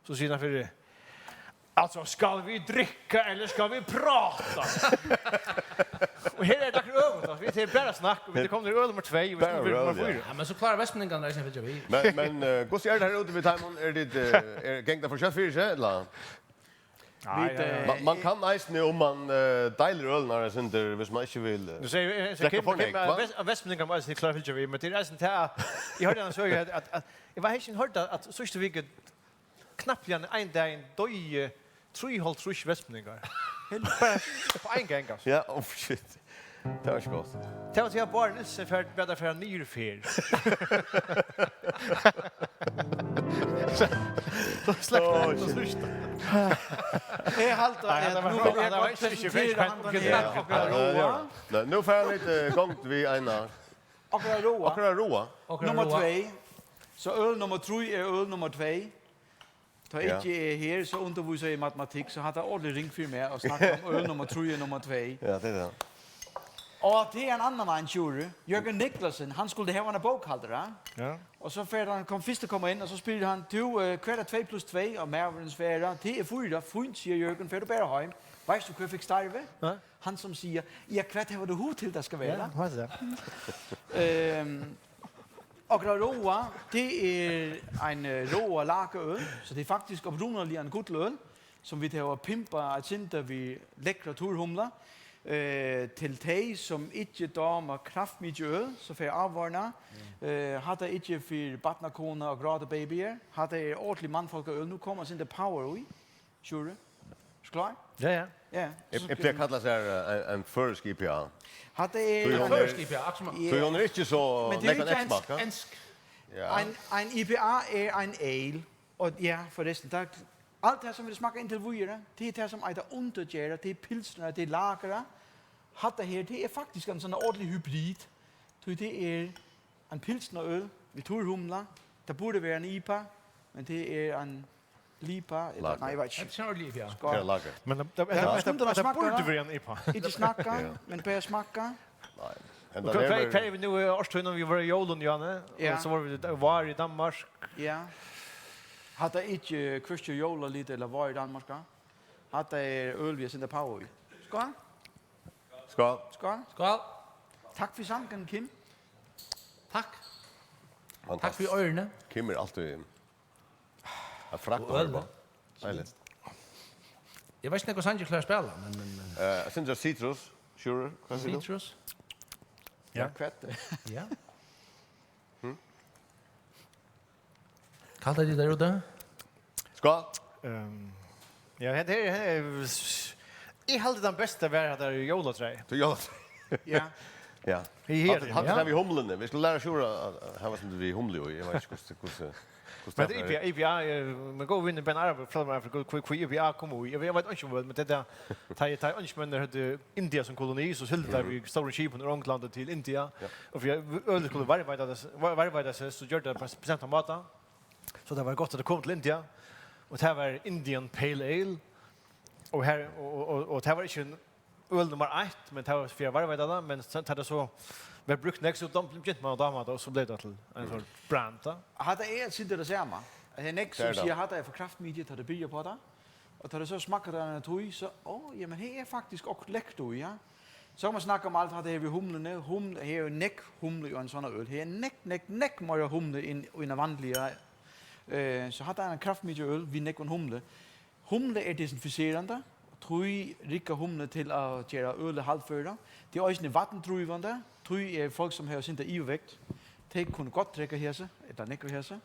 So sigur hann fyri, "Altso, skal vit drekka, ella skal vit prata?" Og her er tað øvugt, altso. Vit eru bara snakk, og vit eru komin til øl nummar tvey, og vit Bara skulu vera øl, nummar ja. fýra. Ja, men so klára vestmanningarnir eisini at fylgja við. Men, men, eh, hvussu er tað her úti við teimum? Er tað, eh, er, ganga teir for skjótt fyri seg, ella? Nei, vit, nei, nei. Eh, man, man kann eisini, um man, eh, deilir ølirnar eitt sindur, hvis man ikki vil, eh, Nú sigi eg, eg, eg, drekka for nógv, hva? Vest-, Vestmendingar má eisini klára at fylgja við, men tað er eisini tað, at eg hoyrdi eina søgu, at, at, at eg var heilt hoyrd, at, at síðstu viku, knappliga ein dagin, doyðu trýoghálvtrýss vestmendingar. Bara upp á ein gang, altso. Ja, oh, shit. Tað var ikki gott. Tað var tí, at Bárður Nielsen fer, bað teir fara niður í ferð. So sleppur hann at síggja. Eg haldi, nei, at nú vil eg gott presentera hann her. Ja, ja, ja. Nei, nú fara vit, eh, í gongd við eina. Okkara ráð. Okkara ráð. Okkara ráð. Nummar tvey. So øl nummar trý er øl nummar tvey. Tá ikki eg er her, so undirvísi eg í matematikk, so hatta er ordiliga ringt fyri meg at snakka um øl nummar trý og nummar tvey. Ja, tað er tað. Og tað er ein annan ein, Sjúrður. Jørgen Niclasen, hann skuldi hava eina bókhaldara. Ja. Og so fer hann, kom fyrst at koma inn, og so spyr hann, "Tú, eh, hvat er tvey pluss tvey?" Og maðurin svarar, "Tað er fýra." "Fínt," sigur Jørgen, "fer tú bara heim. Veitst tú, hvør fekk starvið?" Ja. Hann sum sigur, "Ja, hvat hevur tú hug til, tað skal vera?" Ja, hvat er tað? Ehm, Okkara ráð, tað er ein, eh, ráð lagerøl, so tað er faktiskt upprunaliga ein gulløl, sum vit hava pimpað eitt sindur við lekkra turrhumlu. Eh, til tey, sum ikki dámar kraftmikið øl, so fer eg at varna. Eh, hatta er ikki fyri barnakonu og gráta babyer. Hatta er ordentligt mannfólkaøl. Nú kemur eitt sindur power í. Sjúrður? Ert tú klár? Ja, ja. Ja. Eg, eg plagi at kalla tað, eh, ein, ein føroysk I P A. Hatta er Tí hon er føroysk I P A, akkurát sum ja. Tí hon er ikki so nógvan ensk, smakka. Ensk. Ja. Ein, ein I P A er ein ale. Og ja, forresten, tað, alt tað sum vit smakka inntil víðari, tað er tað sum eitur undirgera, tað er pilsner, tað er lager. Hatta her, tað er faktiskt ein sånn ordentlig hybrid. Tí tað er ein pilsnerøl við turrhumlu. Tað burdi verið ein I P A, men tað er ein lipa, ella, lager. Nei, eg veit ikki. Hetta er lipa, ja. Skál. Tað er lager. Men tað, tað, ja. Hetta, hetta, hetta burdi verið ein I P A. Ikki snakka, ja. Men bara smakka. Nei. Og hvat, hvat, hvat er vit nú í árstíðini? Vit vóru í jólum, Janne, ja. Og so vóru vit, vóru í Danmark. Ja. Hatta er ikki, eh, hvørki jólalit ella vár í Danmark, ja. Hatta er øl, vit hava sett power í. Skál. Skál. Skál. Skál. Takk fyri sangin, Kim. Takk. Fantastiskt. Takk fyri oyruni. Kim er altíð ein frakt. Og øl. Deiligt. Eg veit ikki, hvønn sang eg klári at spæla, men, men, men Eh, eitt sindur av Citrus, Sjúrður, hvat sigur tú? Citrus. Ja. Ja, hvat? Ja. Hm? Hvat halda tit har úti? Skál. Ehm, ja, hetta her, hetta er, eg haldi, tann besta var, at tað er jólatræ. Tað er jólatræ. Ja. Ja. Her, her, hatta, hatta ja. Har vit humluna. Vit skulu læra Sjúrður at, at hava sovorðið við humlu í. Eg veit ikki, hvussu, hvussu, hvussu men tað er I P A, I P A er, men góði vinur Ben Arab, frá mær, hví, hví I P A kom í. Eg, eg veit ikki um, men tað er, tá, tá eingilskmenninir høvdu India sum koloni, so sigldu teir við stórum skipum úr Onglandi til India. Ja. Og fyri at øl skuldi varðveita tað, var-, varðveita seg, so gjørdu teir á bestemtan máta. So tað var gott, at tað kom til India. Og tað var Indian Pale Ale. Og her, og, og, og, og tað var ikki øl nummar eitt, men tað var fyri at varðveita tað, men so, tá tað so var brúkt nógv, so dá-, begynti man at dáma tað, og so bleiv tað til ein sånn brand, tá. Hatta er eitt sindur tað sama. At tað er nógv, sum siga, hatta er for kraftmikið, tá tað byrjar uppá tað. Og tá tað so smakkar tað eina tíð, so, ó, ja, men her er faktiskt okkurt lekkurt í, ja. So man snakkar um alt hatta her við humluni, huml-, her er nógv humle í ein sånn øl. Her er nógv, nógv, nógv meira humle enn í eina vanliga, eh, so hatta er ein kraftmikil øl við nógvum humle. Humle er desinfiserandi, tí riggar humle til at gera ølið haldføra. Tað er eisini vatndrívandi, tí er fólk, sum hava sindur yvirvekt, tey kunnu gott drekka hesi, ella nógv av hesi.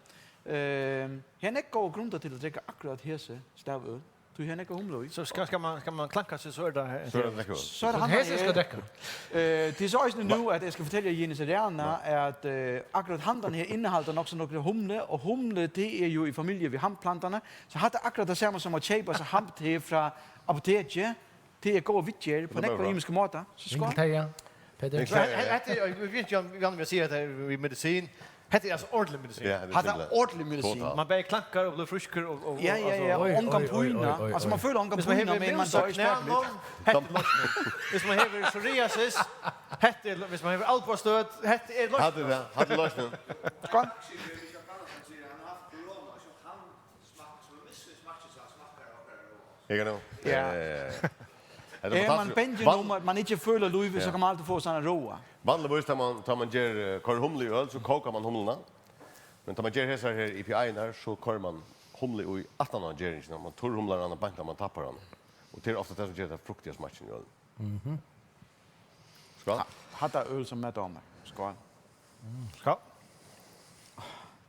Ehm, her er nógv góðar grundir til at drekka akkurát hesi stavøl, tí her er nógv humle í. So skal, skal man, skal man klanka seg, so er tað her. So er tað drekka øl. So er tað so hann hesi her. Skal drekka. Eh, tað er so eisini nú, at eg skal fortelja Jenis Rana, at, eh, akkurát handan her inniheldur nokk so nógv humle, og humle, tað er jo í familju við hampplantunum, so hatta er akkurát tað sama sum at keypa seg hamp her frá apotekið. Tað er góð viðgerð á nógvar ymiskar mátar. So skál. Ring til tey, ja. Petur. Ring til tey, ja. Hetta er, vit, vit, vit, vit siga at tað er við medisin. Hetta er altso ordentlig medisin. Ja, hetta er simpelthen ordentligt medisin. Total. Man bara klankar og blívur frískur og, og, ja, ja, ja, og ongan pínu. Oj, oj, oj, oj. Altso, man følir ongan pínu, men man doyr spakuliga. Hvis man hevur psoriasis, hetta er, hvis man hevur albustøð, hetta er loysnin. Hatta er tað, hatta er loysnin. Skál. Eg kann nú. Ja. Eh, hetta er fantastiskt. Er man bangin um, at man ikki følir lívið, so kann man altíð fáa seg eina ráa. Vanligvis, tá man, tá man ger, eh, koyrir humle í øl, so kókar man humluna. Men tá man ger hesar her I P A-irnar, so koyrir man humle í aftan á geringina, man turrhumlar hana beint, tá man tappar hana. Og tað er ofta tað, sum ger tað fruktiga smakkin í ølinum. Mhm. Skál. Ha-, hatta øl, sum mær dámar. Skál. Mm, skál.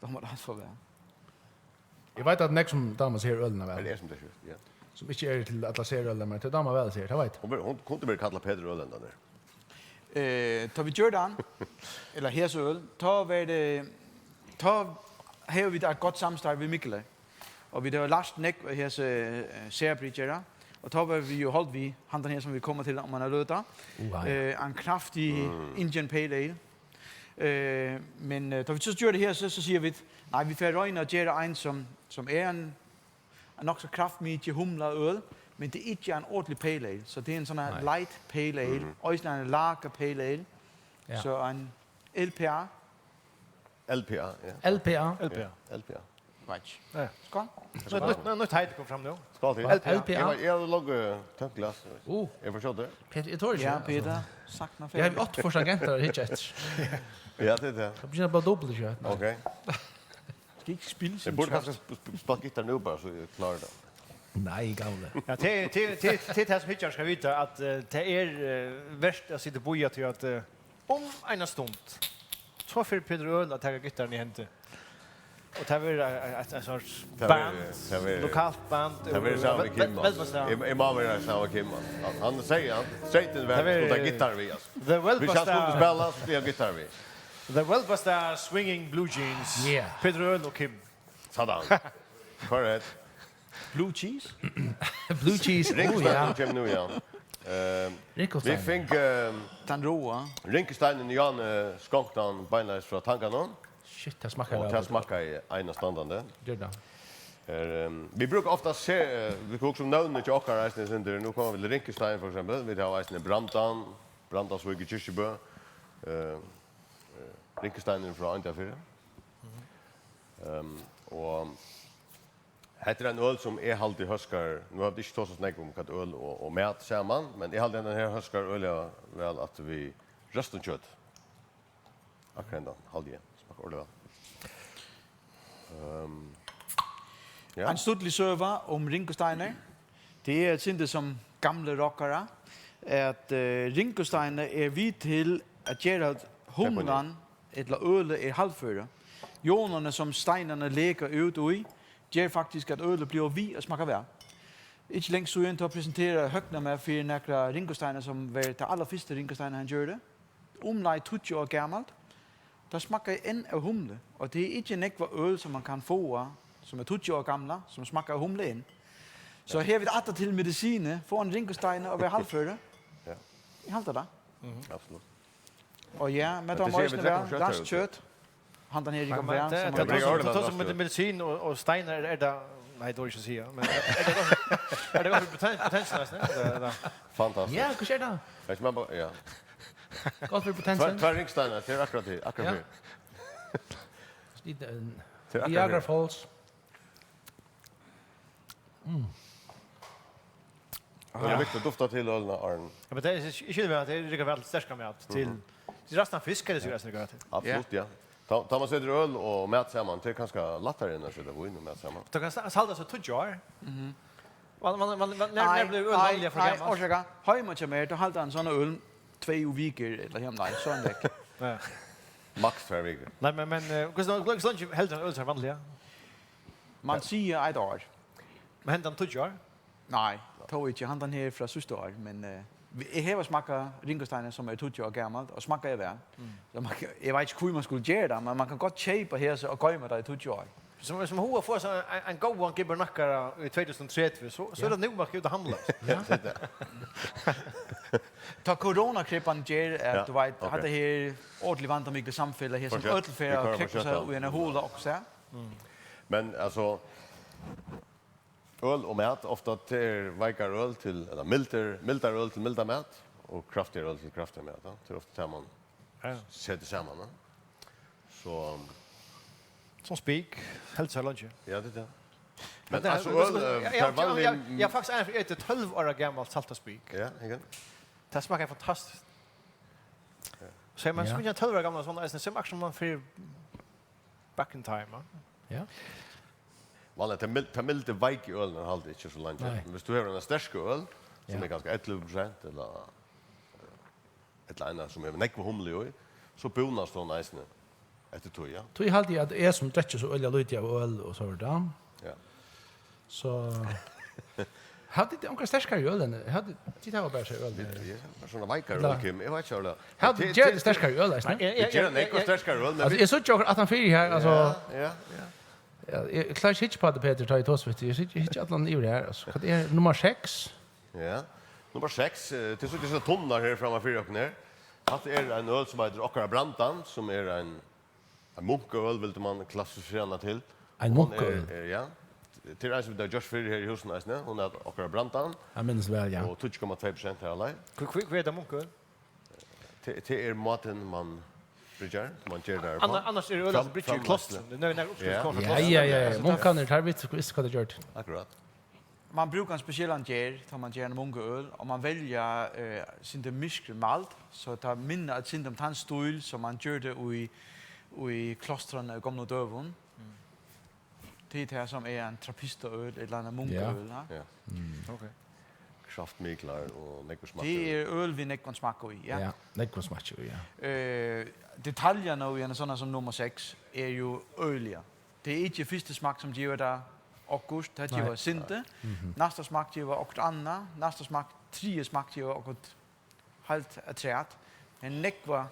Dámar tað so væl. Eg veit, at nógv sum dámar sær ølina væl. Tað er sum tað er, ja. Sum ikki eru til allar serølir, men tey dámar væl sær, tað veit. Hon ver-, hon kundi verið kallað Petur Øl, hendan har. Eh, tá vit gjørdu hann, ella hesa øl, tá var tað, tá hava vit eitt gott samstarv við Mikkel. Og vit hava lært nógv av hesi, eh, serbryggjara. Og tá var vit jo holdt við handan her, sum vit koma til um eina løtu. Uha, ja. Eh, ein kraftig Mm. Indian Pale Ale. Eh, men, eh, tá vit so gjørdu tað her, so, so siga vit, nei, vit fara at royna at gera ein, sum, sum er ein, ein nokk so kraftmikil humlað øl, men tað er ikki ein ordentlig pale ale, so tað er ein sånn her Nei. Light pale ale, Mhm. eisini ein lager pale ale, Ja. so ein L P A. L P A, ja. L P A. L P A. Ja, L P A. Right. Ja. Skál. Skál. Nú, nú, nú er tað kom fram nú. Skál til. L P A. L P A. Eg var, eg hevði longu tømt glas. Uh. Eg forsøkti. Petur, eg tori ikki, Ja, altso. Petur, sakna Eg havi Petur. Átta forsøk gentar at hyggja eftir. Ja, tað er tað. Tað byrjar bara dobbelt, ja. Ok. Skal ikki spilla Eg burdi kanska sp-, sp-, spælt gittar nú bara, so eg klári tað. Nei, gamli. Ja, til, til, til, til tað sum hyggjarin skal vita, at, eh, tað er, eh, vert at sita og bíða til at, eh, um eina stund, so fer Petur Øl at taka gittarin í hendi. Og tað verður eitt, eitt, eitt sorts Tað verður, band, tað verður, lokalt band, tað verður úr saman við Vel-, Kimma. Velbastað. Eg, eg má vera saman við Kimma. Hann, hann segði, hann, streytin var, Tað verður skuldi gittar við, altso. The Hvis hann Velbastað, skuldi spæla, so skuldi hann gittar við. The Velbastað Swinging Blue Jeans. Yeah. Petur Øl og Kim. Sådan. Correct. Blue cheese? Blue cheese, oh, ja. Ringstein kemur nú, ja. Ehm, Ringstein. Vit fingu, ehm, Tann ráa. Ringsteinin í Jane skonkti hann beinleiðis frá tanganum. Shit, tað smakkar Og væl. Tað smakkaði einastandandi. Gjør tað. Her, ehm, vit brúka ofta se-, eh, vit brúka sum nøvn til okkara eisini, sindur. Nú koma vit til Ringstein, for eksempel. Vit hava eisini Brandan, Brandansvík í Kirkjubø. Eh, eh, Ringstein er frá Oyndarfirði. Ehm, og hetta er ein øl, sum eg haldi hóskar, nú hava vit ikki tosað so nógv um hvat øl og, og mat saman, men eg haldi, hendan her hóskar øgiliga væl aftur við røstum kjøt. Akkurát hendan, haldi eg. Smakkar øgiliga væl. Ehm, ja. Ein stuttlig søga um Ringusteinar. Tað er eitt sindur sum gamlir rokkarar, at, eh, Ringusteinar er við til at gera humlan ella ølið er haldføra. Jonirnar, sum steinarnir leka út í, ger faktiskt, at ølið blívur við at smakka væl. Ikki langt síðan, tá presenteraði Høgni mær fyri nakrar Ringusteinar, sum var tað allarfyrsta Ringusteinar, hann gjørdi. Umleið tíggju ára gamalt. Tað smakkaði enn av humli, og tað er ikki nógv øl, sum man kann fáa, sum er tíggju ára gamla, sum smakkar av humli enn. So her vit aftur til medicinið, fáa ein Ringustein og vera haldføra. Ja. Eg haldi tað. Mhm. Absolutt. Og ja, men Hetta tað má sigi eisini vera trekkum kjøt, ræst kjøt. Handan her, Men, men, tað, tað, tað, tað, tað, tað, tað, medisin og, og steinar, er tað, nei, tað var ikki at siga, men er, er tað gott, er tað gott fyri poten-, potensin, eisini? Er tað, er tað Fantastiskt. Ja, hvussu er tað? Veitst man bara, ja. Gott fyri Tvær, potensin. Tvær Ringsteinar, tað er akkurát tað, akkurát Ja. tað. Lítið, eh, Tað er akkurát Viagra tað. Falls. Mm. Tað er viktigt at dufta til ølina, Aron. Ja, men tað er, eg skilji væl, at tað riggar væl til sterkan mat, til, Mhm. til ræstan fisk, er tað sikkurt, riggar væl til. Absolutt, ja. Tá, tá man setir øl og mat saman, tað er kanska lættari enn at seta vín og mat saman. Tað kann sa-, saldast í tíggju ár. Mhm. Man, man, man, man, nær, Nei, nær blívur øl nei, vanliga for nei, gamalt? Orsaka. Heima hjá mær, tá haldi eg ein sånn øl tvey vikur, ella, ja, nei, so er hann vekk. Ja. Maks tvær vikur. Nei, men, men, eh, hvussu, hvussu leingi heldur ein øl seg vanliga? Man sigur eitt ár. Men hendan tíggju ár? Nei, tó ikki. Handan her frá síðsta ár, men, eh, vi-, eg havi smakkað Ringusteinar, sum er tíggju ára gamalt, og smakkaði væl. Mm. So man, eg veit ikki, hví man skuldi gera tað, men man kann gott keypa hesa og goyma tað í tíggju ár. Sum, sum hevur hug at fáa sær ein, ein góðan gibbernakkara í tvey túsund og tretivu, so, so er Ja. tað nú, man skal út og handla. Ja. Tá koronakreppan ger at, Ja, tú veit, ok. hatta her ordentliga vandamikla samfelag her, sum Forsett. øll fer Vit at koyra krógva seg forsett, ja. í eina hola og so. Mm. Men, altso, øl og mat, ofta tað er veikari øl til, ella mildir, mildari øl til mildan mat, og kraftigari øl til kraftigan mat, ja. Tað er ofta tað man Ja, ja. setir saman, ja. So, Sum spik, heldur seg leingi. Ja, tað er tað. Men, Men tað er, altso, men, øl, men, eh, ja, tað er ja, ja, vanliga ja, ja, faktiskt, eg eti tólv ára gamalt saltað spik. Ja, ikki? Tað smakkar fantastiskt. Ja. So man Ja. smakkar tólv ára gamalt, sånn, eisini, sum akkurát man fer back in time, ja. Ja. Vanliga, tað mil-, tað mildi veiku ølini halda ikki so leingi. Nei. Men viss tú hevur eina sterka øl, sum Ja. er kanska ellivu prosent, ella, ella eina sum hevur nógva humle í, so búnast hon eisini eftir tí, ja. Tí haldi eg, at eg sum drekki so øgiliga lítið av øl og so víðari, Ja. so Hava tit onkra sterkari øl enn, hava tit, tit hava bara seg øl? Ja, bara sovorðna veikari Nei. øl, Kim. Eg veit ikki, Óla. Hava tit, gera tit sterkari øl, eisini? Nei, eg, Vit eg, gera eg, nógva eg, sterkari øl, men Altso, vit eg síggi okkurt aftan fyri her, altso. Ja, ja, ja. Ja, eg klári ikki at hyggja upp á teg, Petur, tá eg tosi við teg. Eg síggi, eg síggi allan yvir her, altso. Hvat er nummar seks? Ja. Nummar seks, eh, tit síggja hesar tunnar her framman fyri okkum her. Hatta er ein øl sum eitur Okkara Blandan, sum er ein, ein munkaøl, vildi man klassifisera hana til. Ein Hon er, munkaøl? eh, ja. Tað er ein sum vit hava gjørt fyrr her í húsinum eisini. Hon er Okkara Blandan. Eg minnist væl, ja. Og tíggju komma tvey prosent her, allar. Hví, hví, hví er tað munkaøl? Tað, tað er mátin, man bryggjur, man ger tað Anna-, uppá. Annars er øl, Fram-, altso, bryggjur í framleiðslu. Klostrum. Tað er nær uppskrift Ja. koma frá Ja, Klostrum. ja, ja, ja. Altso, Munkarnir, teir vita, vita, hvat teir gjørdu. Akkurát. Man brúkar ein spesiellan ger, tá man ger eina munkaøl, og man velja, eh, sindur myrkri malt, so tað minni eitt sindur um tann stíl, sum man gjørdi í, í Klostrunum í gomlum døgum. Mm. Tað er tað, sum er ein trappistaøl, ella ein Ja. munkaøl, ha? Ja. Mm. Ok. Kraftmiklar og nógvur smakkur. Tað er øl við nógvum smakki í, ja. Ja, nógvur smakki í, ja. Eh, detaljarnir í ein sovorðnan sum nummar seks er jú øgiliga. Tað er ikki fyrsti smakk, sum gevur tað okkurt, tað Nei. gevur sindur. Mhm. Næsta smakk gevur okkurt annað. Næsta smakk, triði smakk gevur okkurt heilt afturat. Men nógvar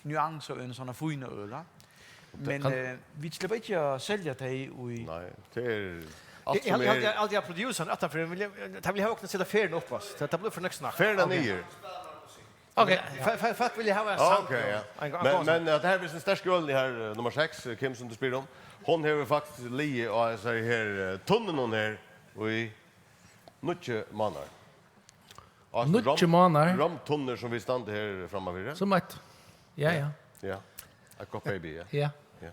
nuansur í ein sovorðnan fínan øl, ha? Men, kann eh, vit sleppa ikki at selja tey í Nei, tað er alt Eg, eg, sum eg, er eg, eg, eg, producerin aftan fyri, vil eg, tað vil eg hava okkum at seta ferðina upp, altso. Tað, tað blívur for nógv snakk. Ferðina Ok. niður. Ok. Fe-, fe-, fólk vilja hava Ah, sang, ok, ja. ein go-, ein Men, góðan sang. men at her er ein sterk øl her, eh, nummar seks, eh, Kim, sum tú spyr um. Hon hevur faktiskt ligið á hesar her, eh, tunnunum her í níggju mánaðir. Og Níggju rom-, mánaðir? romtunnur sum vit standa her framman fyri. Sum eitt. Ja, ja. Ja. Eitt gott baby, ja. Ja. Ja.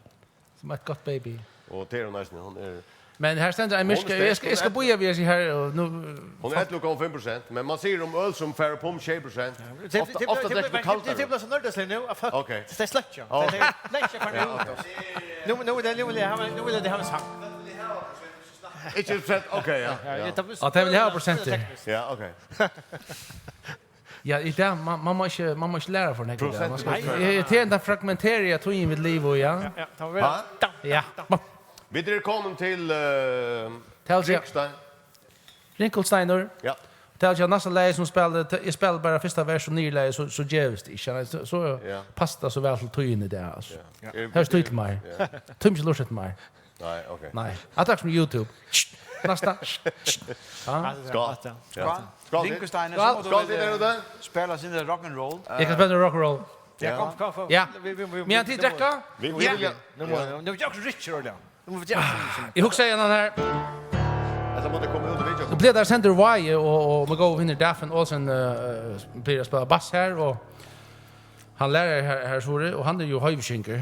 Sum eitt gott baby. Og tað er hon eisini, hon er Men her stendur ein Hon er myrk-, sterk, eg skal, eg skal hon er bíða við at siga her, og nú Hon er ellivu komma fimm prosent, men man sigur um øl sum fer upp um sjey prosent. Tey, Ofta, tey, ofta tey, drekkur tey, tú kaldari. Tey blíva so nørdaslig nú, at fólk, Ok. tey sløkkja. Ok. Tey, tey sløkkja for Ja, nú. ok. Nú, nú, nú vil eg hava, nú vil eg hava ein sang. Ikki prosent, ok, ja. Ja, Ja. ja, tað Og tey vilja hava prosentir. Ja, ok. Ja, í dag, man, man má ikki, man má ikki læra for nógv í dag. Man skal Prosent, prosent. Nei, nei, nei, nei. Tað er ein fragmentering av tíðini vit liva í, ja. Ja, ja, tað var Ha? Ja. Vit eru komin til, eh, Tað vil siga Ringstein. Rinkulsteinur. Ja. Tað vil siga, næsta lagi sum spælir, eg spæli bara fyrsta vers og niðurlagið, so, so gevist tað ikki. Nei, so, so Ja. passar tað so væl til tíðina í dag, altso. Ja. Ja. Her er stíl til meg. Ja. Tímir ikki lurta eftir mær. Nei, ok. Nei. Hatta er sum YouTube. Næsta. Ja. Skál. Ja. Skál. Skál, Ringustein, Skál. Skál, tit der ute. Spæla sindur rock and roll. Eg kann spæla rock and roll. Ja, Ja. kom, kom, kom. Ja. Vi, vi, vi, Men tit drekka? Vi, vi Ja. vilja. Nú má, Ja. nú er vit akkurát rikir, Ørjan. Nú má vit gera Eg hugsaði hendan her. Ella má tað koma út í video? Nú blívur tað sendur í Vági, og, og mín góði vinur Dafin Olsen, eh, blívur at spæla bass her, og hann lærir her, her, Suri, og hann er jú hoyvíkingur,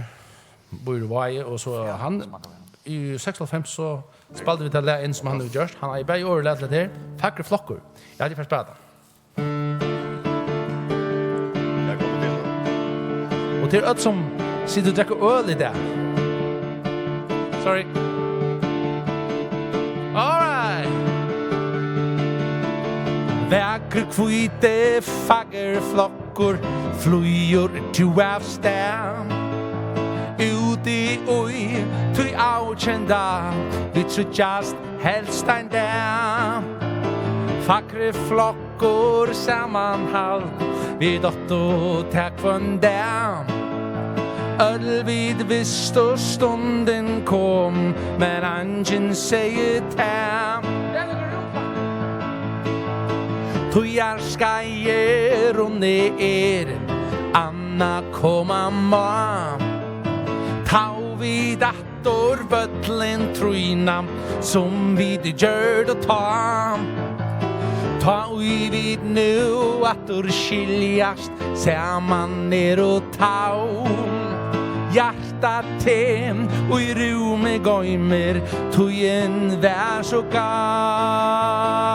býr í Vági, og so Ja, hann, smakka við hann. í seksoghálvfems so spældu vit tað lag inn sum hann hevur gjørt. Hann eigur bæði orð og lag til tað her. Fagri flokkur. Eg haldi, eg fari at spæla tað. Og til øll sum sita og drekka øl í dag. Sorry. All right. Vakri hvíti, fagri flokkur, flýgur tú av stað. Úti í tí avkenda, vit síggjast helst ein dag. Fagri flokkur, samanhald, vit áttu tað hvønn dag. Øll vit vistu stundin kom, men eingin segði tað. Tíðarskeiðið runnið er, annað koma má. Tá vit aftur vøllin trýna, sum vit gjørdu tá. Tá ið vit nú aftur skiljast, saman eru tá. Hjarta teg í rúmi goymir, tíðin var so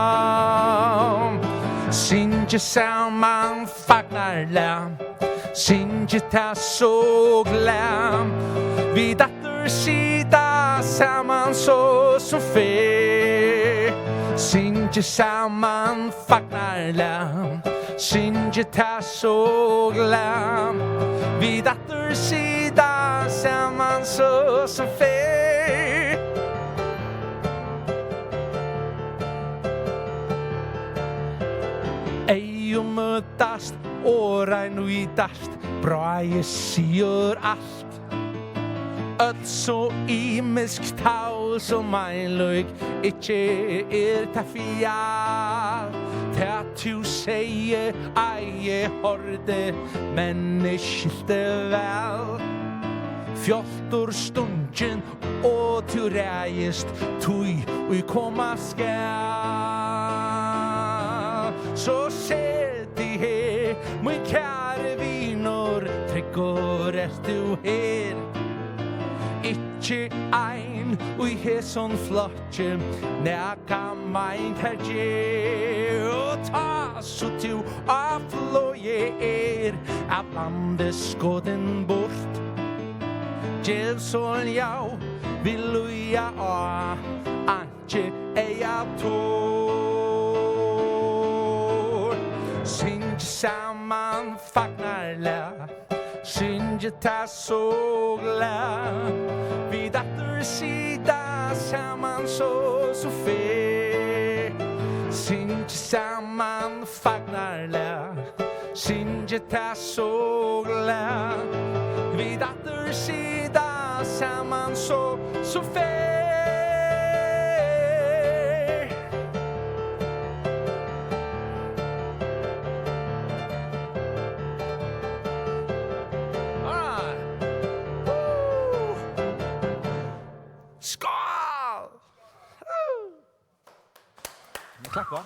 gál. Syngið saman fagnarlag, syngið tað so glað. Vit aftur Sita saman so sum fyrr, syngi saman fagnarlag, syngi tað so glað. Vit aftur sita saman so sum fyrr. Eygu møtast, orð nýtast, bráði sigur alt. Øll so ymisk, tá so meinlík, ikki er tað fjatt. Tað tú segði, ei eg hoyrdi, men eg skilti væl. Fjáltur stungin, og tú ræðist, tí ið koma skal. So set teg her, mín kæri vinur, tryggur ert tú her. Ikki ein í hesum flokki nakað meint her ger, og tá so tú á flogið er av landi skotin burt, gev so ljóð, vit líða á, einki eyga turt. Syngi saman fagnarlag, syngi tað so glað. Vit aftur sita saman so, so fyrr. Syngi saman fagnarlag, syngi tað so glað. Vit aftur sita saman so, so fyrr. All right. Woo! Skál! Woo! Vit klappa.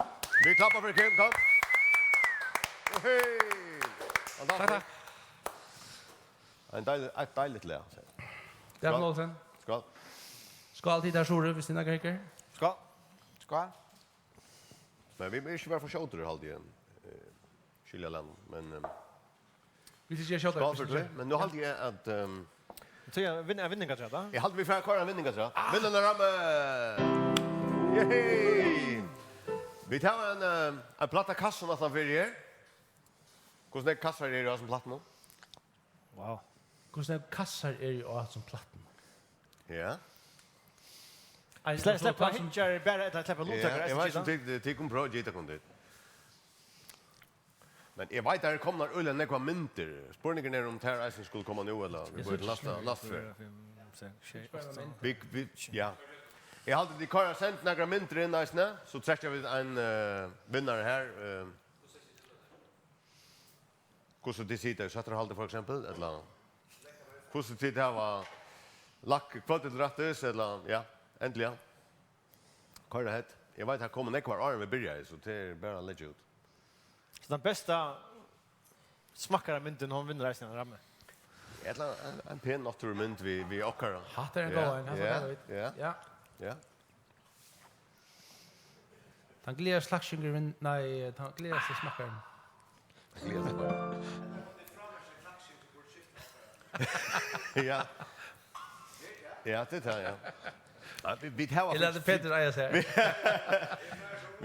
Vit klappa fyri Kim, kom. Hey! Fantastiskt. Takk, takk. Ein deilig, eitt deiligt lag. Bjarni Skál. Olsen. Skál. Skál til tær, Suri, hvis dina krikker. Skál. Skál. Men vit mugu ikki vera for skjótir, haldi eg. Eh, skilja land, men, ehm, Vit skulu skjóta skál fyri tí. Men nú haldi eg at, ehm, Eg trúgvi, ein vin-, ein vinning afturat, tá. Eg haldi, vit fara at koyra ein vinning afturat. Ah! Vinnararami! Yay! Vit hava ein, ehm, ein platta kassum aftan fyri her. Hvussu nógv kassar eru á hasum plattunum? Wow. Hvussu nógv kassar eru á hasum plattunum? Ja. Ein, Sle-, og so sleppa tá sum hyggjar bara ella sleppa Ja, luttakar eg eisini veit ikki, ikki, tit, tit kunnu prøva at gita, kunnu tit. Men eg veit, har eru komnar øgiliga nógvar myndir. Spurningurin er, um tær eisini skulu koma nú, ella vit bíða til næsta, næsta ferð. Fýra, fimm, seks, sjey, átta. Vit, vit, ja. Eg haldi, tit koyra send nakrar myndir inn eisini, so trekkja vit ein, eh, vinnara her, eh. Hvussu tit sita í sóttarhaldi, for eksempel, ella hvussu tit hava lagt kvøldið til rættis, ella, ja, endiliga. Koyr ahead. Eg veit, har komu nógvar áðrenn vit byrjaðu, so tað er bara at leggja út. So tann besta smakkaramyndin, hon vinnur eisini ein ramma. Ella ein, ein pen náttúrumynd við, við okkara. Hatta er ein Ja, góð ein, hatta ja, er ein góð ein. Ja. Ja. Ja. Tann gleðiligasti slaktingurin vin-, nei, tann gleðiligasti smakkarin. Gleðiligasti smakkarin. Ja. Ja, tað er tað, ja. Ja, vit, vit hava Eg lati fingið Petur eiga seg. Vit,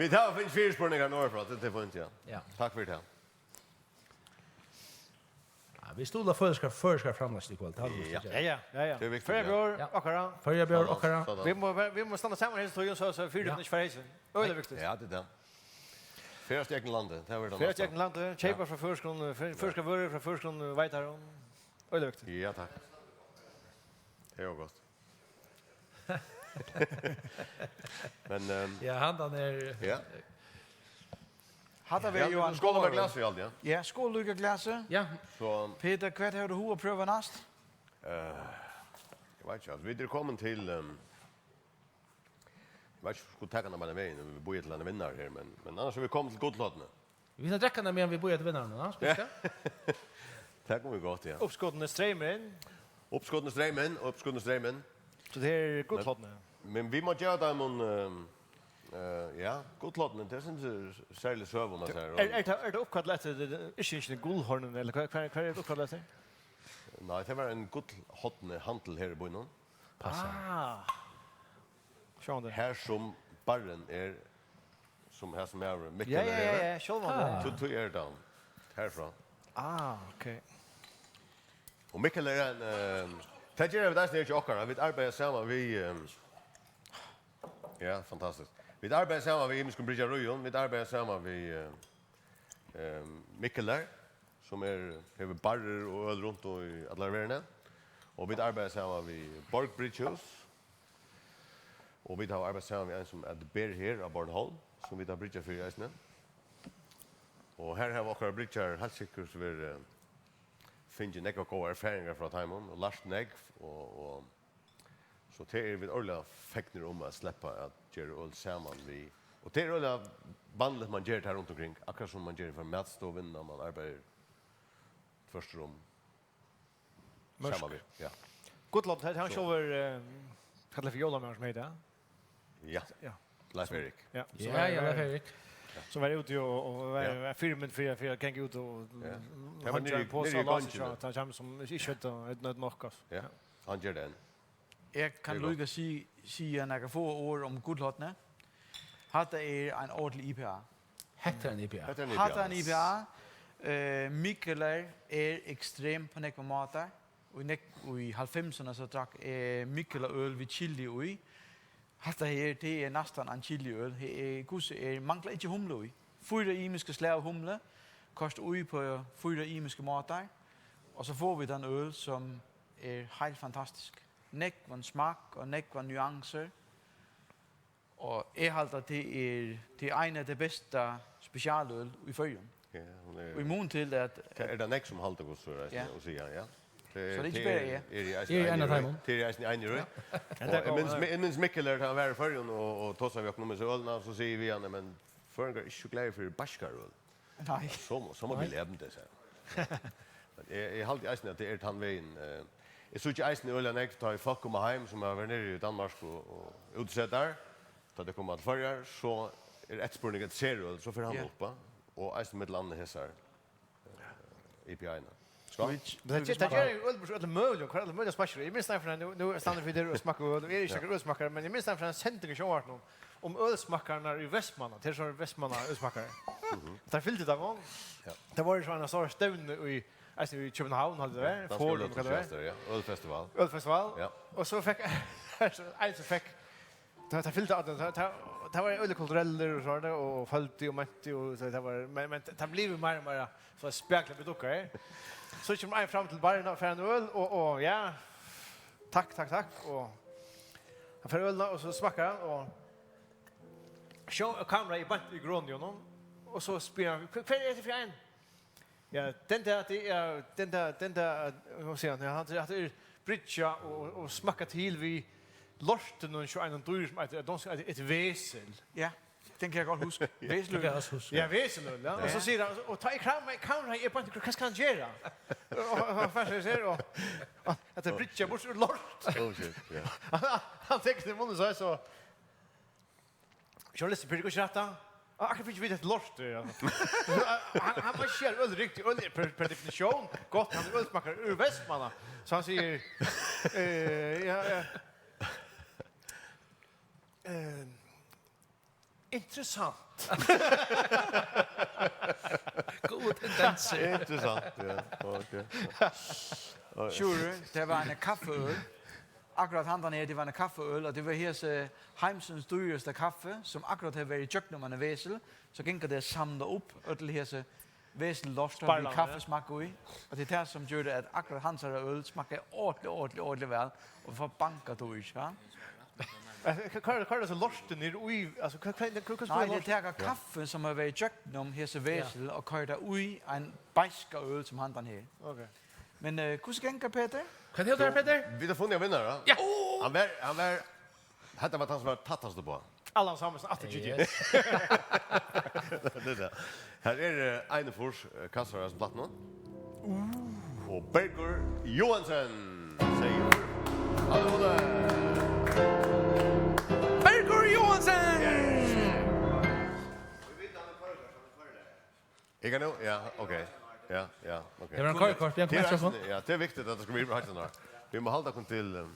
vit hava fingið fyrispurningar norðurfrá, tað, tað er fínt, ja. Ja. Takk fyri tað. Ja, vit stuðla føroyskar, føroyskar framleiðslu í kvøld, tað er Ja. viktigt, Ja, ja, ja, ja. Tað er viktigt, Føroya ja. bjór, Ja. okkara. Føroya bjór, Sådan, okkara. sådan. Vit mugu vera, vit mugu standa saman her, so, so, so fyri Ja. ikki fara í seg. Øgiliga viktigt. Ja, tað er tað. Ferðast í egnum landi, tað er tað Ferðast í næsta. egnum landi, keypa Ja. frá føroyskum, fyr-, føroyskar vørur frá føroyskum veitarum. Øgiliga viktigt. Ja, takk. Tað er gott. Men, ehm, Ja, handan er ja. Hatta Ja, verður jú ein skál við góður glasi, alt, ja. Ja, skál við glasi. Ja. So Petur, hvat hevur tú hug at prøva næst? Eh, eg veit ikki, altso, vit eru komin til, ehm, eg veit ikki, um vit skulu taka hana beinanvegin, vit bíða til ein vinnara her, men, men annars eru vit komin til gullhornið. Vit skulu drekka hana meðan vit bíða eftir vinnaranum, ja? Skulu vit Ja. ikki? Tað kunnu vit gott, ja. Uppskotin er streymin. Uppskotin er streymin, uppskotin er streymin. So tað er gullhornið. Men, men vit mugu geva teimum, ehm, eh, ja, gullhornið, tað er ein serlig søga, man sær. Er, er tað, er tað uppkallað eftir, eh, yrkingini Gullhornini, ella hvat, hvat, hvat er tað uppkallað eftir? Nei, tað var ein gullhornahandil her í býnum. Passar. Ah. Sjálvandi. Her sum barrin er, sum her sum er Ja, ja, ja, ja, sjálvandi. Tú, tú er down. Herfrá. Ah, ok. Og Mikkel er ein, eh, tað gera vit eisini her hjá okkara. Vit arbeiða saman við, eh, ja, fantastiskt. Vit arbeiða saman við ymiskum bryggjaríum. Vit arbeiða saman við, eh, eh, Mikkel her, sum er, hevur barrir og øl runt um í allari verðini. Og vit arbeiða saman við Borg Bryggjuhús. Og vit hava arbeitt saman við ein sum eitur Ber her á Bornholm, sum vit hava bryggjað fyri eisini. Og her hava okkara bryggjarar heilt sikkurt verið, eh, fingið nógvar góðar erfaringar frá teimum og lært nógv og, og so tað eru vit ordiliga fegnir um at sleppa at gera øl saman við. Og tað er ordiliga vanligt man ger tað rundt umkring, akkurát sum man ger fyri matstovuna, man arbeiðir tvørtur um. Mørk. Saman við, ja. Gullhorn, tað er hann So. sjálvur, eh, kallar fyri Jólamaður sum heitir, ja? Ja. Ja. Leif Erik. Ja, Ja, ja, Leif Erik. Sum var úti og, og var Ja. ja. Fyrimynd fyri, fyri at ganga út og Ja. hann Hann ger var ein niðri í- posa niðri í og lásir gongini. seg, hann kemur sum ikki høvdu eitt nokk, altso. Ja. Hann ger tað enn. Eg kann Det er líka si, siga nakrar fáar orð um Gullhornið. Hatta er ein ordentlig I P A. Hetta er ein I P A. Hetta er ein Hatta er ein I P A. I P A. Uh, Mikkeler er ekstrem på nógvar mátar. Og í nógv, og í hálvfemsunum so drakk eh, Mikkeler øl við chili í. Hatta her, tað er næstan ein chiliøl. Her er, hvussu er, manglar ikki humle í. Fýra ymiskir slag av humle, koyrt í på fýra ymiskir mátar. Og so fáa vit ein øl, sum er heilt fantastisk. Nógvan smakk og nógvan nuansur. Og eg haldi, at tað er, tað er ein av de bestu spesialøl í Føroyum. Ja, hon er, Og í mun til at tað er tað nógv sum halda hvussu er Ja. og siga, ja. So tað er ikki bara eg. Er í Eg eri ein av teimum. Tað er eisini ein í røð. Hetta er Og eg minnist, góð. Eg minnist Mikkel er, hann var í Føroyum og, og tosaði við okkum um hesa ølina, og so sigur við hann, men føroyingar eru ikki so glaðir fyri beiskar øl. Nei. So, so må vi leva det, sagði hann. Men eg, eg haldi eisini, at tað er tann vegin. Eh, eg síggi eisini øgiliga nógv, tá ið fólk koma heim, sum hava verið niðri í Danmark og, og útisetar, tá tey koma til Føroyar, so er eftirspurningur eftir serøl, so fer hann Ja. upp, va? Og eisini millum annað hesar, eh, I P A-ina. Skál. Men tað ger, tað ger eg øll, øll møgulig, hvar øll møgulig smakkir. Eg minnist eina ferð, nú, nú standi fyri tær og smakka øl, og eg eri ikki nakar ølsmakkari, men eg minnist eina ferð ein sending í sjónvarpinum um, um ølsmakkararnar í Vestmanna, tað er so Vestmanna ølsmakkarar. Tað fylgdi tað vong. Ja. Tað var so ein stór stevnu í, eisini í København, haldi eg tað var, Danska Forum, hvat tað var. Ølkulturfestival, ja. Ølfestival. Ølfestival. Ja. Og so fekk, ein sum fekk, tað, tað fylgdi at, tað, tað, tað var øll kulturellir og sånn, og følti og menti, og so tað var, men, men tað bleiv meir og meir, so spakliga við dukka her. So kemur ein fram til barina og fær ein øl, og, og ja, takk, takk, takk, og hann fær ølina, og so smakkar hann, og sjá, og kameraið er beint í grønini á honum, og so spyr hann, "Hva, hvat er hetta fyri ein?" Ja, den der, det er, den der, den der, øh, hvad siger han, ja, han, han er brygget og, og, og smager til ved lorten, og så er en dyr, som er, er, er et væsel. Ja, den kan jeg godt huske. Væsel. Det kan jeg også huske. Ja, væsel, ja. Og så siger han, og tager i kram, kram, jeg bare, hvad skal han gøre? Og, og, og, og, og, og, at det brygget bort lort. Oh shit, ja. Han, han tænker det munden, så er så, journalisten, Peter, går ikke rett, da? Ah, akkurat fikk vite et lort, ja. Han, han var ikke helt øl riktig, øl per, per definisjon. Godt, han er ølsmager i Vestmanna. Så han sier, eh, ja, ja. Eh, interessant. Gode tendenser. Interessant, ja. Ok. Sjúrður, tað var ein kaffiøl. Akkurát handan her, tað var ein kaffiøl, og tað var hesi heimsins dýrasta kaffi, sum akkurát hevur verið ígjøgnum ein vesel, so ganga tey at samla upp øll hesi vesellortini við kaffismakk í. Og tað er tað, sum gjørdi, at akkurát hansara øl smakkaði ordiliga, ordiliga, ordiliga væl, og forbanka dýr, ja. Eh, hva, hva er det, hva er det så lorten er i, altså, hva, hva, hva, hva, Nei, tey taka kaffi, sum hevur verið ígjøgnum hesi vesel, og koyra tað í ein beiska øl sum handan her. Ok. Men uh, hvussu gongur, Petur? Hvat heter det, Peter? Vit hava funnið ein vinnara. Ja. Hann var, hann var, hetta var hann sum var tættast uppá. Allan Samuelsen, aftur G T S. Tað er tað. Her er uh, einogfýrs uh, kassar av plattinum. Og Bergur Johansen sigur: "Hallo, Ole." Bergur Johansen! Eg kann nú, ja, ok. Ja, ja, ok. Hevur hann koyrikort? Bjørn, Tað er kom, kom. eisini, ja, tað er viktigt at tað skal vera í høgtalari. Vit mugu halda okkum til, um,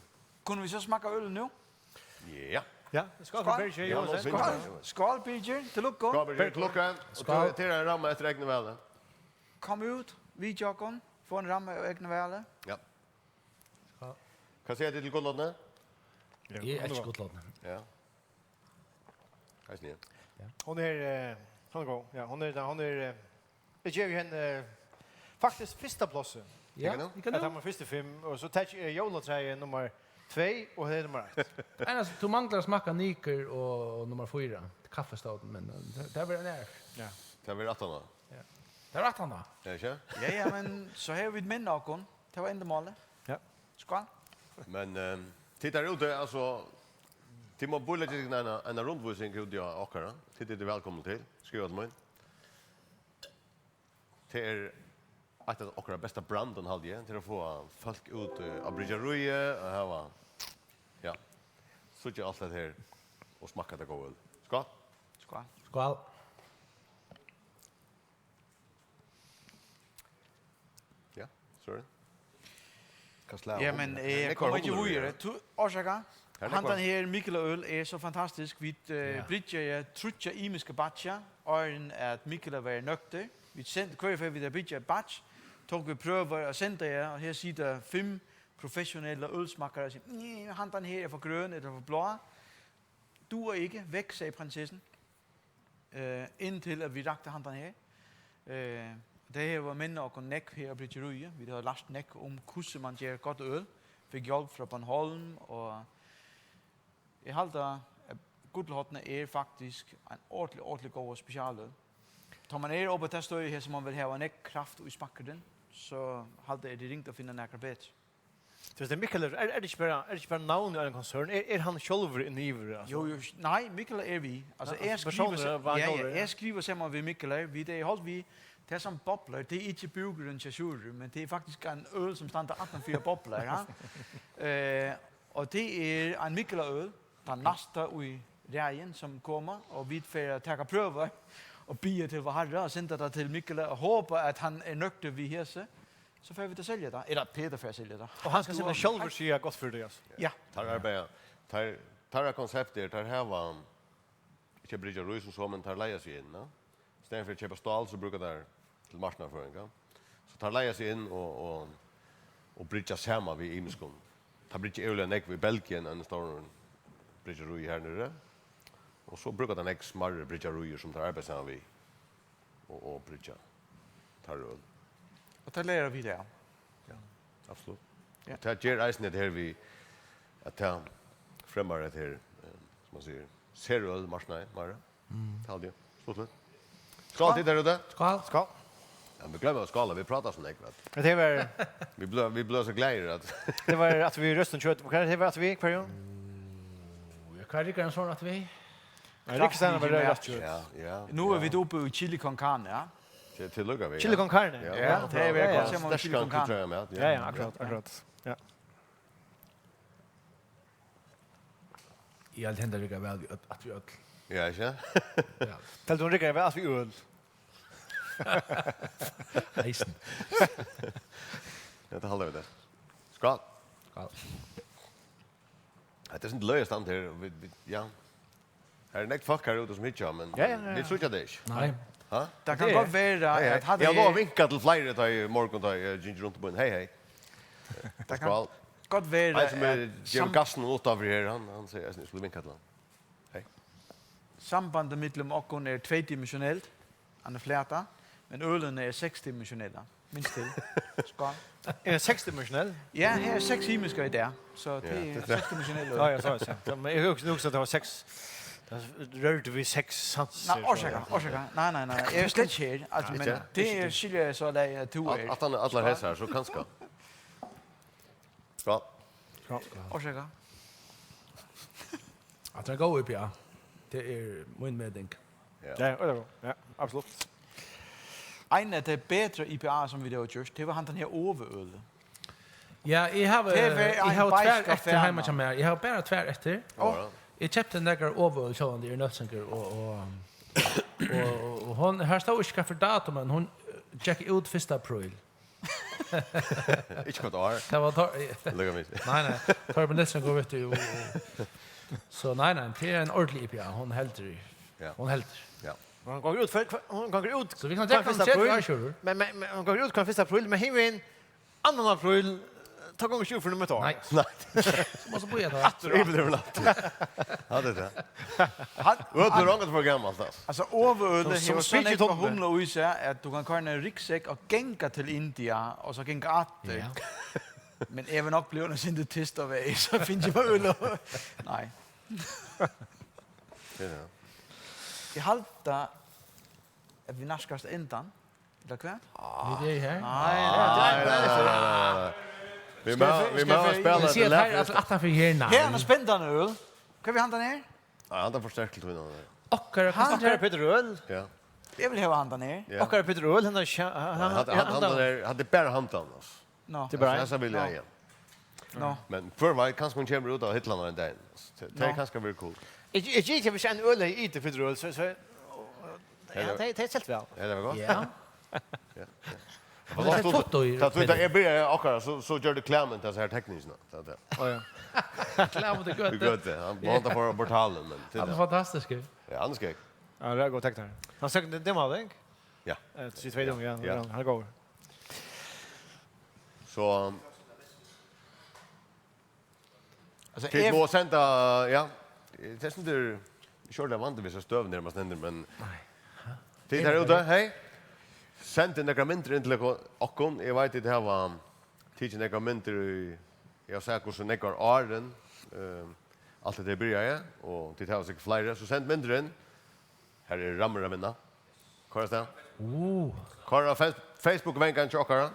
Kunnu vit so smakka ølið nú? Ja. Ja, skál fyri Birgir Johansen. Skál, skál Birgir, til lukku. Skál, Birgir, til lukku. Og skál. Til ein ramma eftir egnu vali. Kom út, vitja okkum, fá ein ramma av egnu vali. Ja. Skál. Hvat siga tit til gullhornið? Eg elski gullhornið. Ja. Eisini. Hon er, eh, hon er góð. Ja, hon er, hon er, eh, eg gevi henni, eh, faktiskt fyrsta plássið. Ja, Hygg nú. Hygg At nú. Hon var fyrst í fimm, og so tek eg jólatræið nummer tvey, og her er nummer eitt. Einast, tú manglar at smakka Nikur og nummer fýra, kaffistovn, men eh, tað, tað verður ein æra. Ja. Tað verður aftan á. Tað er rætt hann tá. Er ikki? Ja, ja, men so hava vit minnað okkum. Tað var endamálið. Ja. Skál. Men ehm, tit har úti, altso, tit má bíleggja tykkum eina, eina rundvísing út í okkara. Tit eru vælkomin til. Skriva til mín. Tað er eitt av okkara besta brandum, haldi eg, til at fáa fólk út eh, á bryggjaríið og hava, ja, síggja alt hetta her og smakka tað góða øl. Skál. Skál. Skál. Ja, sorry. Hvat slag Ja, av men humle? eh, Her kom er ikki humle í víðari. her. Tú, orsaka, Her er handan komið. Her Mikkelerøl er so fantastisk. Vit eh, Ja. bryggja ja, tríggjar ymiskar batchar, áðrenn at Mikkeler var nøgdur. Vit send, hvørja ferð vit hava bryggt eitt batch, tóku vit prøvar at senda ja, og her sita fimm professionellir ølsmakkarar og siga, "Næ, handan her er for grøn, ella for blá." "Duger ikke, væk," sagde prinsessen. Eh, indtil at vit raktu handan her. Eh, tað hevur minnað okkum nógv her á bryggjaríið. Vit hava lært nógv um, hvussu man ger gott øl. Fekk hjálp frá Bornholm, og eg haldi, at gullhornið er faktiskt ein ordiliga, ordiliga góð spesialøl. Tá man er oppe á tað støðið her, sum man vil hava nógv kraft í smakkurin, so haldi eg, tað er ringt at finna nakað betri. Tú veist, Mikkeler, er, er tað ikki bara, er tað ikki bara navn í ein konsern? Er, er hann sjálvur inni yvir, altso? Jo, jo, nei, Mikkeler er við. Altso, Ja, eg altso, skrivi, persónliga var hann ja, ja, sjálvur, ja. Eg skrivi saman við Mikkeler, vit er í holt við, tað sum boblar, tað er ikki búkurin hjá Sjúrður, men tað er faktiskt ein øl, sum stendur aftan fyri boblar, ja. Eh, og tað er ein Mikkelerøl, tann næsta í ræðin, sum koma, og vit fara at taka prøvar og biðja til Harra og senda tað til Mikkeler og håpa, at hann er nøgdur við hesi. So fara vit at selja tað. Ella Peter fer at selja tað. Og hann skal siga sjálvur siga gott fyri teg, altso. Ja. Teir arbeiða, teir, teirra konsept er, teir hava, ikki bryggjarí sum so, men teir leiga seg inn, ja. Í staðin fyri at keypa stál, so brúka teir til marknaðarføring, ja. So teir leiga seg inn og, og, og bryggja saman við ymiskum. Teir bryggja øgiliga nógv í Belgien, ein stór bryggjarí her niðri. Og so brúka teir nógv smærri bryggjaríir sum teir arbeiða saman við og, og bryggja teirra øl. Og tað læra vit av. Ja, absolutt. Ja. Og tað ger eisini hetta her við, at tað fremmar hetta her, eh, sum man sigur, serøl marknaðin, meira. Mm. Tað haldi eg. Stuttligt. Skál, tit har úti. Skál. Skál. Ja, vit gloyma at skála, vit prata so nógv, at Men tað var, vit blíva, vit blíva so glaðir at tað var at vit røstum kjøt. Hvat er tað at vit, Karin? Ja, hvat riggar ein sånn at vit? Ja, Riksdagen var røst kjøt. Ja, ja. Nú eru vit uppi í chili con carne, ja. Til, til lukka við. Chili con carne. Ja, tað er vel ja, gott, sum Sterkan chili con carne. Kryddræðarmat, Ja, ja, akkurat, akkurat. Ja. Eg helt henda riggar væl við øll, at vit øll. Ja, ikki? Ja. Tað hon riggar væl at vit øl. Eisen. Ja, tað halda vit tað. Skál. Skál. Hetta er sovorðið løgið stand her, og vit, vit, ja. Her er nógv fólk har úti sum hyggja, men Ja, ja, ja, ja. vit síggja tað ikki. Nei. Ha? Tað kann Tað er gott vera Hey, hey. at hetta Eg havi er, vinkað til fleiri tá í morgun tá eg gingi runt um býin. Hey, hey. tað kann Skál. gott vera Ein sum er at gevur sam- gassin út af fyri her, hann, hann sigur, eg skuldi vinkað til hann. Hey. Sambandið millum okkum er tveidimensionelt, hann er flata, men ølini er seksdimensionella. Minst til. Skál. Er hann seksdimensionell? Ja, her er seks ymiskar í dag, so tað Ja, er tað er seksdimensionell Ja, øl. ja, så, så. Men eg hugsaði, hugsaði at tað var seks. Tað rørdi við seks sansir. Nei, orsaka, orsaka. Nei, nei, nei. Eg er slett ikki her. Altso, men Ikki? tað er skilja eg so lei at tú At, er. at hann allar hesar, so kanska. Skál. Orsaka. At tað er góð I P A. Tað er mín meting. Ja, ja, ja, absolutt. Ein av tey betru I P A sum vit hava gjørt, tað var handan her Ovaøl. Ja, eg havi, Tað er eg ein havi tvær beiska eftir fana. Heima hjá mær. Eg havi bara tvær eftir. Ó. Eg keypti nakrar Ovaøl sjálvandi, eg eri nøtsingur og, og, og, og hon, her stóð ikki hvat fyri dato, men hon eh, gekk út fyrsta apríl. Ikki hvørt ár. Tað var tor-, Líka mikið. Nei, nei. Torben Nielsen kom út í, og, og, so nei, nei, tað er ein ordentlig I P A. Hon heldur í. Ja. Hon heldur. Ja. Hon gongur út for, hon gongur út So vit kunnu hvønn drekka fyrsta um tretivu apríl. Ár, sjálvur. Men, men, men hon gongur út hvønn fyrsta apríl, men hin vegin annan apríl, tá gongur ikki út fyrr enn um eitt ár. Nei. Nei. So má so bíða tá. Aftur, aftur, aftur. Ja, tað er tað. Hann, Øl er ongantíð for gamalt, altso. Altso, Ove Øl Sum, sum hevur so nógva Spikkitommi. Humla í sær, at tú kanst koyra ein ryggsekk og ganga til India, og so ganga aftur. Ja. Men eg vil nokk bliva ein sindur tyst av veg, so finn eg bara øl og, nei. Tað er tað. Eg haldi, at vit nærkast endan. Ella hvat? Vit eru her. Nei, Nei, nei, nei, nei, nei, nei. Vit Skal má, eg fi-, vit skal má eg fi-, spæla Eg sigi at her er allir aftanfyri her, nei. Her er ein spennandi øl. Hvat við handan her? Ja, hann er for sterkur til tína. Okkara Ha? Okkara Petur Øl. Ja. Eg vil hava handan her. Ja. Okkara Petur Øl, hann er sja-, hann, Ja, hann, hann, hann, hann hann er, hann er bara handan, altso. No. Tað er bara Altso, ein. Hesa vil eg No. Ja. No. Men hvør veit, kanska hon kemur út av hillunum ein dag. Tað, tað No. er kanska verið cool. Eg, eg, eg, eg, hvis ein øl er í til Petur Øl, so, so, ja, Her er tað, tað er helt væl. Her er tað gott. Ja. Ja. Men tað er flott, tá, tá, tá eg byrjaði okkara, so, so gjørdi Klement hesa her tekningina. Tað, tað. Ó, ja. Klement í Í gøtu. Gøtu. Hann, hann fór á portalin, men til Hann er tað. Fantastiskur. Ja, hann er skegg. Ja, tað er góð teknikari. Hann søkti til Dimmading. Ja. Eh, til tvey Ja. Dømi, ja. Ja. Hann er góður. So, um, Altso, Tit eg má senda, ja. Tað er sindur, ikki ordiliga vandi við hesar støðuna her, man stendur, men Nei. Tit her úti, hey. Sendið nakrar myndir inn til okkum, okkum. Eg veit, tit hava tikið nakrar myndir í, eg havi sæð, hvussu nógvar árin, eh, alt hetta her byrjaði, og tit hava sikkurt fleiri, so send myndir inn. Her eru rammur at vinna. Koyr avstað. Uh. Koyr á Face-, Facebook-vangan hjá okkara.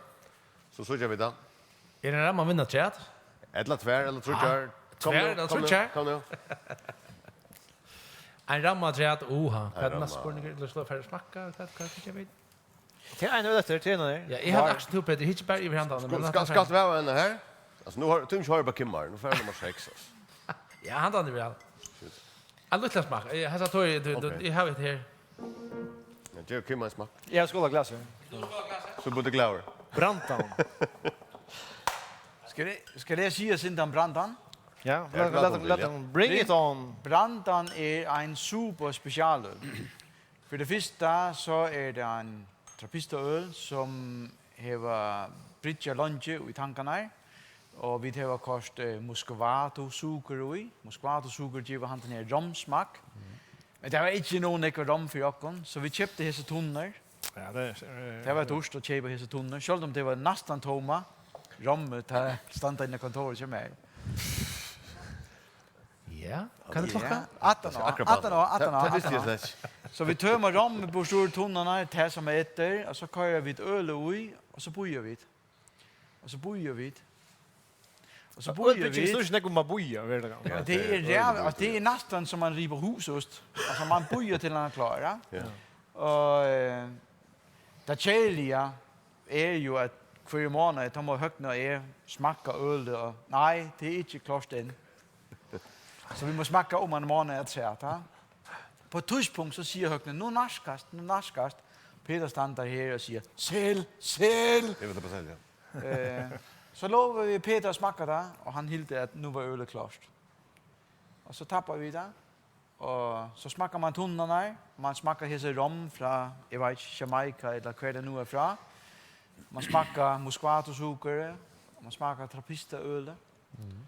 So síggja vit tað. Er ein ramma at vinna afturat? Ella tvær, ella tríggjar. Ah, Kom tvær nú, ella kom nú, tríggjar? Kom nú. Ein ramma afturat, uha. Ein Hvat er næsta ramma. Spurningur? Ella slá færri smakka? Hvat, hvat, hvat gera vit? Tað er ein av eftir, tað er ein av Ja, eg havi Nei. Aksin, tú, Petur, ikki bara yvir handan, Skal, men skal, skal tú hava ein her? Altso, nú har, tú ikki hoyrir bara Kimmar. Nú fær hann nummar seks, altso. Ja, handan er væl. Ein lítlan smakk. Eh, hesa tøy, tú, tú, Ok. Eg havi eitt her. Ja, ger Kim ein smakk. Eg havi skálað glasið. So blívur tú glaður. Brandan. Skal eg, skal eg siga sindan brandan? Ja, Ja, lat, lat, lat, lat, ja. Bring it on. Brandan er ein super spesialur. Fyri tað fyrsta, so er tað ein trappistaøl, sum hevur bryggjað leingi í tankarnar, og vit hava koyrt, eh, Muscato-sukur í. Muscato-sukur gevur hann tann her romsmakk. Men tað var ikki nóg nógv rom fyri okkum, so vit keyptu hesar tunnur. Ja, tað er, eh, Tað var dýrt at keypa hesar tunnur, sjálvt um tey vóru næstan tómar. Rommið, tað stóð inni á kontorinum hjá mær. Ja, hvat er klokkan? Ja, aftan á, Akkurát. Aftan á, aftan á, Tað, tað visti eg aftan á. Slett ikki. So vit tøma rommið burtur úr tunnuni, tað sum er eftir, og so koyra vit ølið í, og so bíða vit. Og so bíða vit. Og so Og bíða øl bygging vit. Snýr seg nógv um at bíða, veruliga. Ja, Ja, tað er tað er ræv-, øgiliga at tað er dýrt. Næstan sum man rivur hús, altso, man bíðar til hann er klár, ja. Ja. Og, eh, tað keðiliga er jú, at hvør mánað, tá má Høgni og eg smakka øl, og nei, tað er ikki klárt enn. So vit má smakka um ein mánað afturat, ha? Á eitt tíðspunkt, so sigur Høgni, "Nú nærkast, nú nærkast." Petur stendur her og sigur, "Sel, sel!" Eg vil bara selja. Eh, so lova vit Petur at smakka tað, og hann helt, at nú var ølið klárt. Og so tappa vit tað. Og so smakkar man tunnurnar, man smakkar hesi rom frá, eg veit ikki, Jamaica, ella hvar tað nú er frá. Man smakkar Muscato-sukur, og man smakkar trappistaøl. Mhm.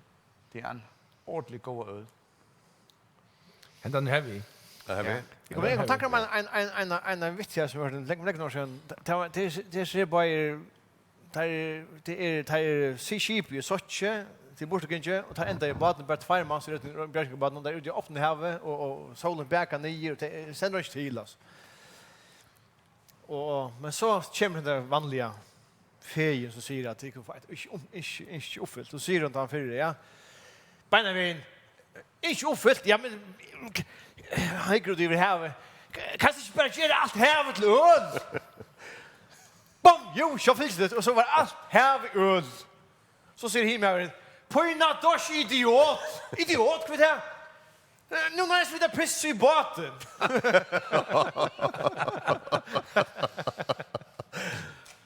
Tað er ein ordiliga góð øl. Hendan er heavy. Er heavy? Ja. Eg kom, eg kom tankur um ein, ein, ein, ein, ein, ein vitja sum var lengi, lengi nokk síðan. Tað, tað var, tað er, tað er, tað er, tað er, tað er, tað er, sí, skipið er sokkið, tað er burturgingið, og tað endar í bátin, bara tveir mans í bjargingarbátinum, og tað er úti á opna havi, og, og sólin bakar niður, og tað er, stendur ikki til, altso. Og, men so kemur henda vanliga fegin, sum sigur, at tað er ikki, ikki, ikki, ikki uppfylt. So sigur hon til hann fyrri, ja. Beinanvegin, ikki uppfylt, ja, men, hann hyggur út yvir havið. Kanst ikki bara gera alt havið til øl? Bum, jú, so fylgdi tað, og so var alt havið øl. So sigur hin maðurin, "Pína dosh, idiot! Idiot, hvat er tað? Eh, nú noyðast vit at pissa í bátin."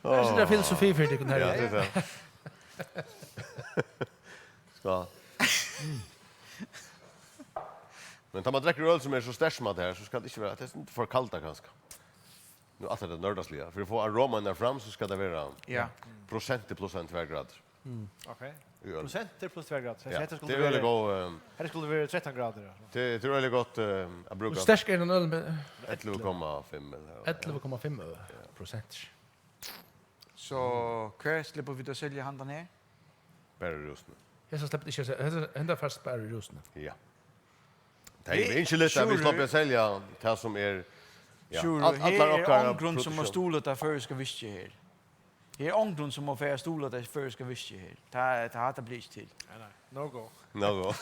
Her er filosofi fyri tykkum her. Ja, tað er tað. Skál. Men tá man drekkur øl, sum er so sterkt sum hatta her, so skal tað ikki vera, tað er for kalt, kanska. Nú alt hetta nørdasliga. Fyri at fáa aromaen fram, so skal tað vera Ja. prosentur pluss ein tvær gradir. Ok. Í øl. Prosentur pluss tvær gradir. So Ja, hetta tað skuldi er veldig verið, góð, ehm, hetta skuldi verið trettan gradir, ja. tað, tað er veldig gott, ehm, at Hvussu brúka sterk er ein øl, men ellivu komma fimm ella ellivu komma fimm prosent. So, hvar sleppur vit at selja handan her? Bara í Rúsuni. Hesa sleppur ikki at se-, hesa, henda fæst bara í Rúsuni. Ja. Tað er ikki lætt at vit Sjúrður, sleppa at selja tað sum er, ja, Sjúrður, all-, her allar er okkara ongrin, sum má produktión. stuðla tað føroyska whisky her. Her er ongrin, sum má fara at stuðla tað føroyska whisky her. Tað, tað, hatta blívur ikki til. Nei, nei. No go. No go.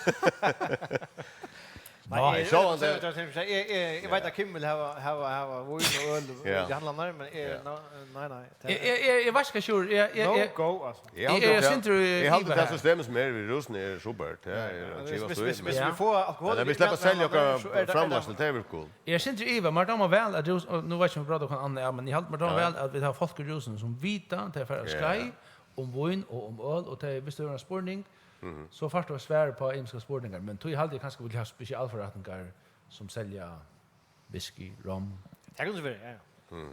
Nei, Nei, eg, sjálvandi eg, eg, eg, eg, eg veit at Kim vil hava, hava, hava vín og øl Ja. í handlarnar, men eg, Ja. no, nei, nei. Eg, eg, eg, eg veit ikki, Sjúrður. Eg, eg, No eg, go, altso. Eg haldi, eg, eg at tað, sindur eg haldi, iva at her. Systemet sum er við Rúsuni er supert. Tað er Ja, ja. Hvis, hvis, hvis, hvis Ja. vit fáa alkohol Men inn vit í sleppa at selja landamærini, okkara so er tað, er tað framleiðslu, tað er virkul. Eg sindur iva, mær dámar væl, at Rús-, og nú veit eg ikki, um vit práta um annað, ja, men eg haldi, mær dámar Ja. væl, at vit hava fólk í Rúsini, sum vita, tað er fara Ja. skeið um vín og um øl, og tað, viss tú hevur ein spurning, Mhm. so fært tú eitt svar upp á ymiskar spurningar, men tí haldi eg kanska, vit hava spesialforretningar, sum selja whisky, rom. Tað kann so vera, ja, ja. Mhm.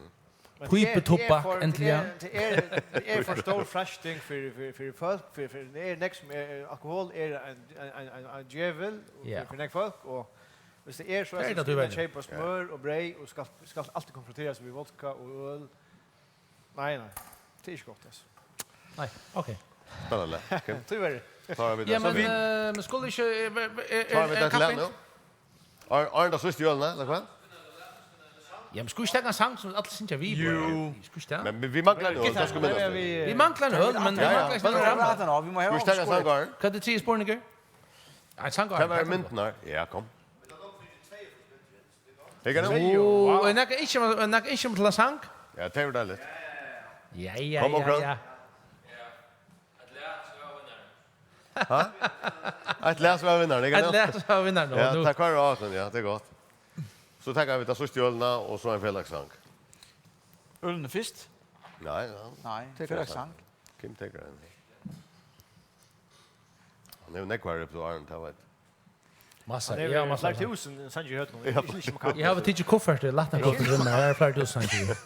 Men tað er, Píputobakk, tað er for, endiliga. Tað er, tað er, tað er for stór freisting fyri, fyri, fyri fólk, fyri, fyri, tað er nógv sum er, alkohol er ein, ein, ein, ein, ein djevul Ja. fyri, fyri nógv fólk, og hvis tað er so, Tað er at tað, tú skulu velur. keypa Ja. smør og breyð og skal, skal altíð konfronterast við vodka og øl. Nei, nei. Tað er ikki gott, altso. Nei, ok. Spennandi. Ok. Tíverri. Tá er vit Ja, der. men, So vit eh, men skulu ikki, eh, er, er, Tá er vit er der til kapping? Lenu. Ar-, Arne, tað síðsta jólini, ella hvat? Ja, men skulu ikki taka ein sang sum allir syngja við, Jú. bara? Skulu ikki tað? Men vi, vi manglar nú, Gitta, tað skal nei, minnast. vi, Vit manglar ein øl, men Ja, vit ja. manglar ikki Bara ein prata øl. nú, vit má hava Skulu taka ein sang, Arne? Hvat er tredje spurningur? Ein sang, Hvat Arne, var tað er myndin gott. her? Ja, kom. Hygg nú. Ó, Wow. er nakar ynskir, er nakar ynskir til ein sang? Ja, tað er deiligt. Ja, ja, Kom, ja, Okran. ja. Ha? Eitt læs var vinnarin, ikki Eitt sant? læs var vinnarin, og Ja, nú takk fyri, Håkon. Ja, tað er gott. So taka vit tað síðsta jólina, og so ein felagssang. Ølini fyrst? Nei, ja. Nei, Tekur felagssang. Kim tekur ein. Hann hevur nógvar repertoirin, tað veit. Massa, Hann hevur ja, massa. fleiri túsund sangir í høvdinum. Ja. Ikki, ikki sum hann kann. Eg havi tikið kuffertið, lagt ein kuffert inn, her er fleiri túsund sangir.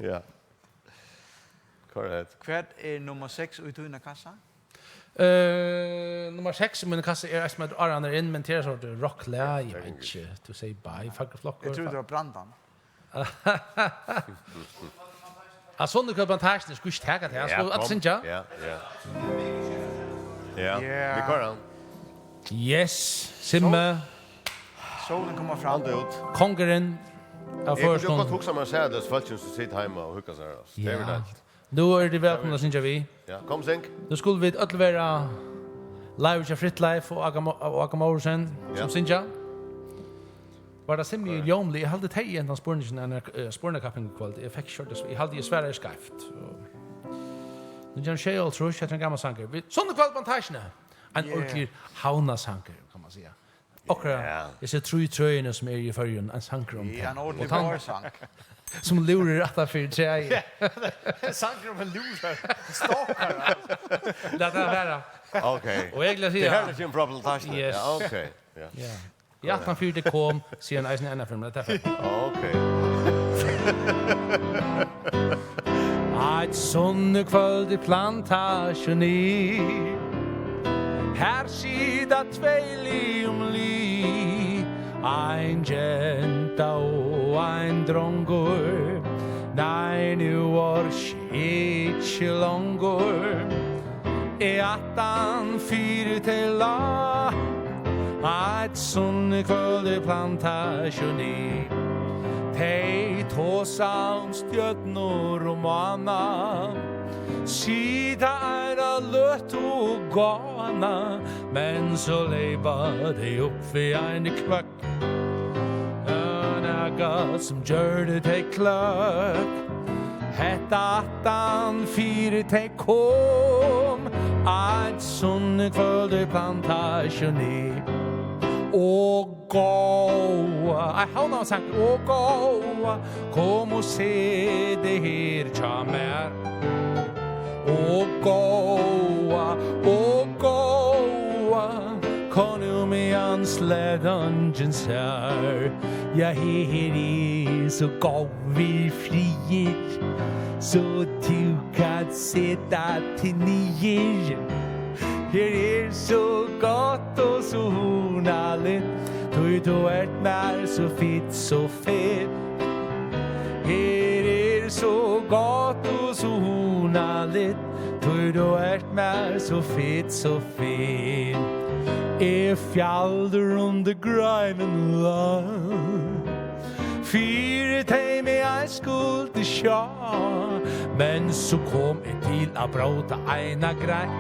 Ja. Korrekt. Hvat er nummar seks í tína kassa? Eh, nummar seks í mína kassa er eitt sum eitur Áran er inn, men tað er sort rocklag, eg veit ikki, to say bye, Fagraflokkur. Eg trúði, tað var Brandan. At Sonny Kvøld Plantasjen, eg skuldi ikki taka tað, Ja, skulu allir kom. syngja? Ja, ja. Ja, Ja. vit koyra hann. Yes, Simmi. Sólin kemur fram. Anda út. Kongurin av Eg kundi jo føroyskum. gott hugsa mær at sæð hesi fólkini sum sita heima og hugga sær, altso. Tað er Ja. vel deiligt. Nú eru tit vælkomin at syngja við. Ja, kom, syng. Nú skulu vit øll vera Leivur hjá Fritleif og Áka Mo-, og Áka Mortensen, Ja. sum syngja. Var tað Simmi og Ljómli? Eg haldi, tey endaðu spurningin, eh, spurnakapping í kvøld. Eg fekk ikki hoyrt tað, eg haldi, eg svaraði skeivt. Og nítjan hundrað og sjeyoghálvtrýss, hetta er ein gamal sangur. Vit, Sonny Kvøld Plantasjen. Ein Yeah. ordentligur havnarsangur, kann man siga. Okkara, Ja. hesi trý trøini sum eru í Føroyum, ein sangur um Ja, tað. ein Og ordentligur tann vørsang. sum lúrir aftan fyri træið. Ja, sangur um ein lúra. Stalkar, altso. Lat tað vera. Ok. Og eg vil siga Tað her er Jim Problem Tarsney. Yes. Ja, ok. Ja. Ja. Ja, aftan fyri tað kom, síðan eisini annar film, tað er fínt. Ok. Eitt sunnukvøld í Plantasjuni, her sita tvey lið um lið, ein genta og ein drongur. Nei, nú orki eg ikki longur. Eg aftan fyri tey lá, eitt sunnukvøld í Plantasjuni. Tey tosa um stjørnur og mána, sita eina løtu og gána, men so leypa tey upp við eini kvøgg. Nakað sum gjørdi tey kløkk. Hetta aftan fyri tey kom eitt sunnukvøld í Plantasjuni. Og góða, ei, havnarsangur. Og góða, kom og set teg her Hjá mær. Ó góða, ó góða, hvar nú meðan slætingin sær. Ja, her er so góður friður, so tú kanst seta teg niður. Her er so gott og so hugnaligt, tí tú ert mær so fitt, so fitt. Her er so gott og so hugnaligt, tí tú ert mær so fitt, so fitt. Eg fjaldur undir greinum lá, fyri tey meg ei skuldi sjá, men so kom eg til at bróta eina grein.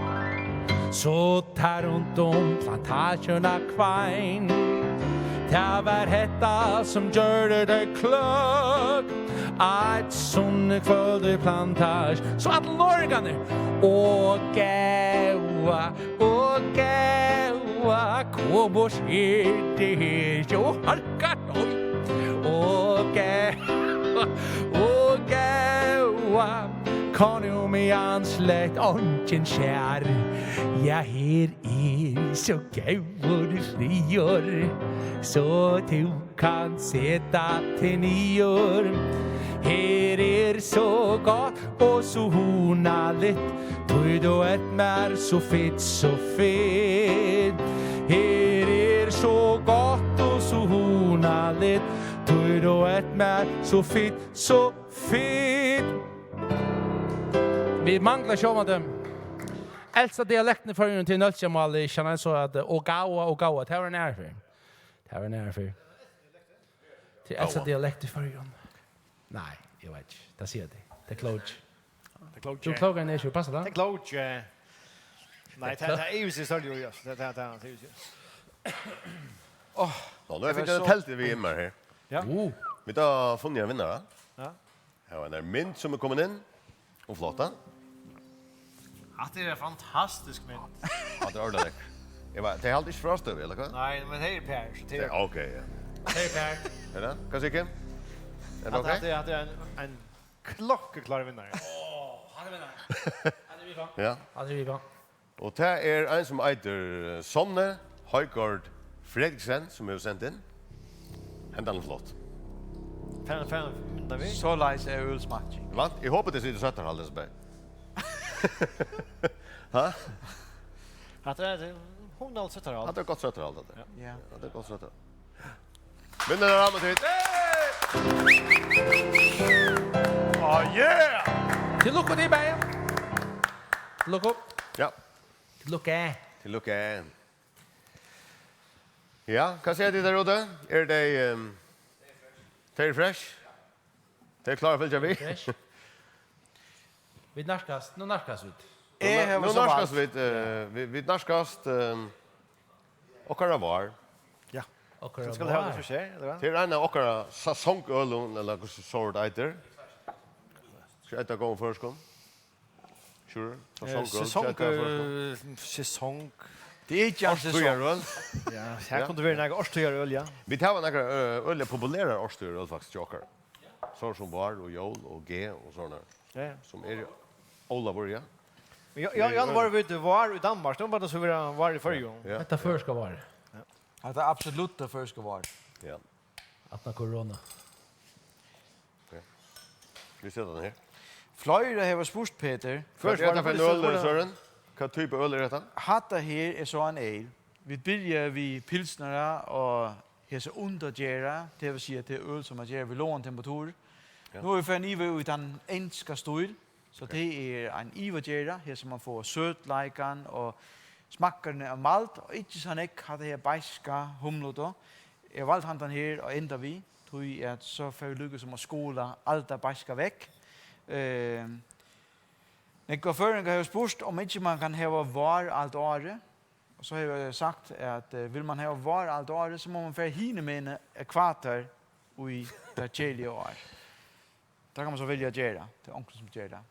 So tað rundt um plantasjuna hvein. Tað var hetta, sum gjørdi tey kløk. Eitt sunnukvøld í plantasju, so allir norðingarnir: Ó góða, ó góða, kom og sker teg her. Jú, harkar, oj. Ó góða, ó góða, kom nú meðan slett eingin sær. Ja, her er so góður friður, so tú kanst seta teg niður. Her er so gott og so hugnaligt, tí tú ert mær so fitt, so fitt. Her er so gott og so hugnaligt, tí tú ert mær so fitt, so fitt. Vit mangla sjálvandi elsta dialektin í Føroyum til nólsoyarmálið, eg kenni so at, eh, Ogawa, Ogawa, tað var ein aðraferð. Tað var ein aðraferð. Til elsta Ogawa. Dialekt í Føroyum. Nei, eg veit ikki. Tað siga tey. Tað er klókt. Tað er klókt. Tú er klókari enn eg, Sjur. Passar tað? Tað er klókt. Nei, tað, tað er jo så stolti, ja. Tað, tað, tað, tað er jo. Nå, nú har eg fingið so eina teldu við himmar her. Ja. Uh. Vit hava funnið ein vinnara. Ja. Her var ein mynd sum er komin inn. Og flott, da. Hatta er ein fantastisk mynd. Hatta er ordiliga lekkurt. Eg var, tey halda ikki frástøðu, ella hvat? Nei, men her er Per, so tað er... Tey, ok, ja. Her er Per. Er tað? Hvat sigur Kim? Er tað ok? Hatta, hatta er ein, ein klokkuklár vinnari. Ó, hann er vinnari. Hann er við. Ja. Hann er við. Og tað er ein sum eitur, eh, Sonne Højgaard Frederiksen, sum hevur sent inn. Hendan er flott. Fær, fær, fær, við. Soleiðis er ølsmakking. Vant, eg hopi, tey sita í Sóttarhaldi, so bara. Ha? Hatta er, hatta er hundrað Sóttarhald. Hatta er gott Sóttarhald, hatta. Ja. Ja. Hatta er gott Sóttarhald. Vinnarin av Rammatit. Oh, yeah! Til lukku, tit bæði. Til lukku. Ja. Til lukku. Til lukku. Ja, hvat siga tit har úti? Eru tey, ehm, tey eru fresh? Tey eru klár at fylgja við? Fresh. Vit nærkast, nú nærkast vit. Eg havi so valt. Nú nærkast vit, eh, vit, vit nærkast, ehm, okkara vár. Ja. Okkara vár. So skal hava tað fyri seg, ella hvat? Tað er ein av okkara sesongølum, ella hvussu so tað eitur. Skal eg eta góðum føroyskum? Sure. Eh, sesongøl, sesong, skal eg eta føroyskum? Eh, sesong. Tað er ikki ein sesong. Árstíðarøl. Ja, her kunnu verið nakrar árstíðarøl, ja. Vit hava nakrar, eh, øgiliga populerar árstíðarøl, faktiskt, hjá okkara. So sum vár og jól og G og sovorðnar. Ja, ja. Sum er Ólavur, ja. Ja, ja, ja, vár, vit, vár í Danmark, nú var tað so vera vár í Føroyum. Ja. Hetta føroyska vár. Ja. Hetta absolutta føroyska vár. Ja. Aftan korona. Ok. Vit seta hana her. Fleiri hava spurt, Petur. Hvat er hetta fyri øl, Søren? Hvat typa øl er hetta? Hatta her er so ein ale. Vit byrja við pilsnara og hesa undirgera, tað vil siga, tað er øl, sum man ger við lágum temperatur. Ja. Nú eru vit farin yvir í tann enska stíl, so tað er ein yvirgera, her sum man fær søtleikan og smakkarnir av malt, og ikki so nógv hatta her beiska, humlete. Eg valdi handan her at enda við, tí at so fara vit líka sum at skola alt tað beiska vekk. Eh, nógvir føroyingar hava spurt, um ikki man kann hava vár alt árið. Og so havi eg sagt, at, eh, vil man hava vár alt árið, so má man fara hinumegin ekvator í tað keðiliga ár. Tað kann man so velja at gera. Tað er onkur sum ger tað.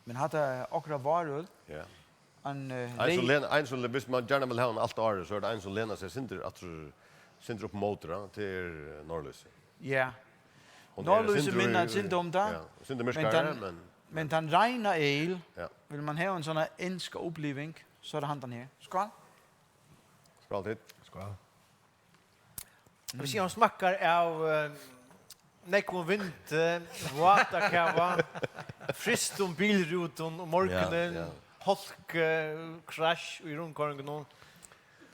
Men hatta er okkara várøl. Ja. Ein, eh, ein sum lena, ein sum, viss man gjarna vil hava hann alt árið, so er tað ein sum lenar seg sindur aftur, sindur upp móti, ja, til, eh, norðlýsið. Ja. Hon er Norðlýsið sindur minna í, eitt sindur um tað, ja, sindur men myrkari, tann, men, men tann reina ale, ja, vil man hava ein sånn enska uppliving, so er tað handan her. Skál. Skál, tit. Skál. Eg vil siga, hon smakkar av, eh, nógvum vindi, vátakava, frystum bilrútum um morgunin, ja, ja, hálku, krassj í rundkoyringini.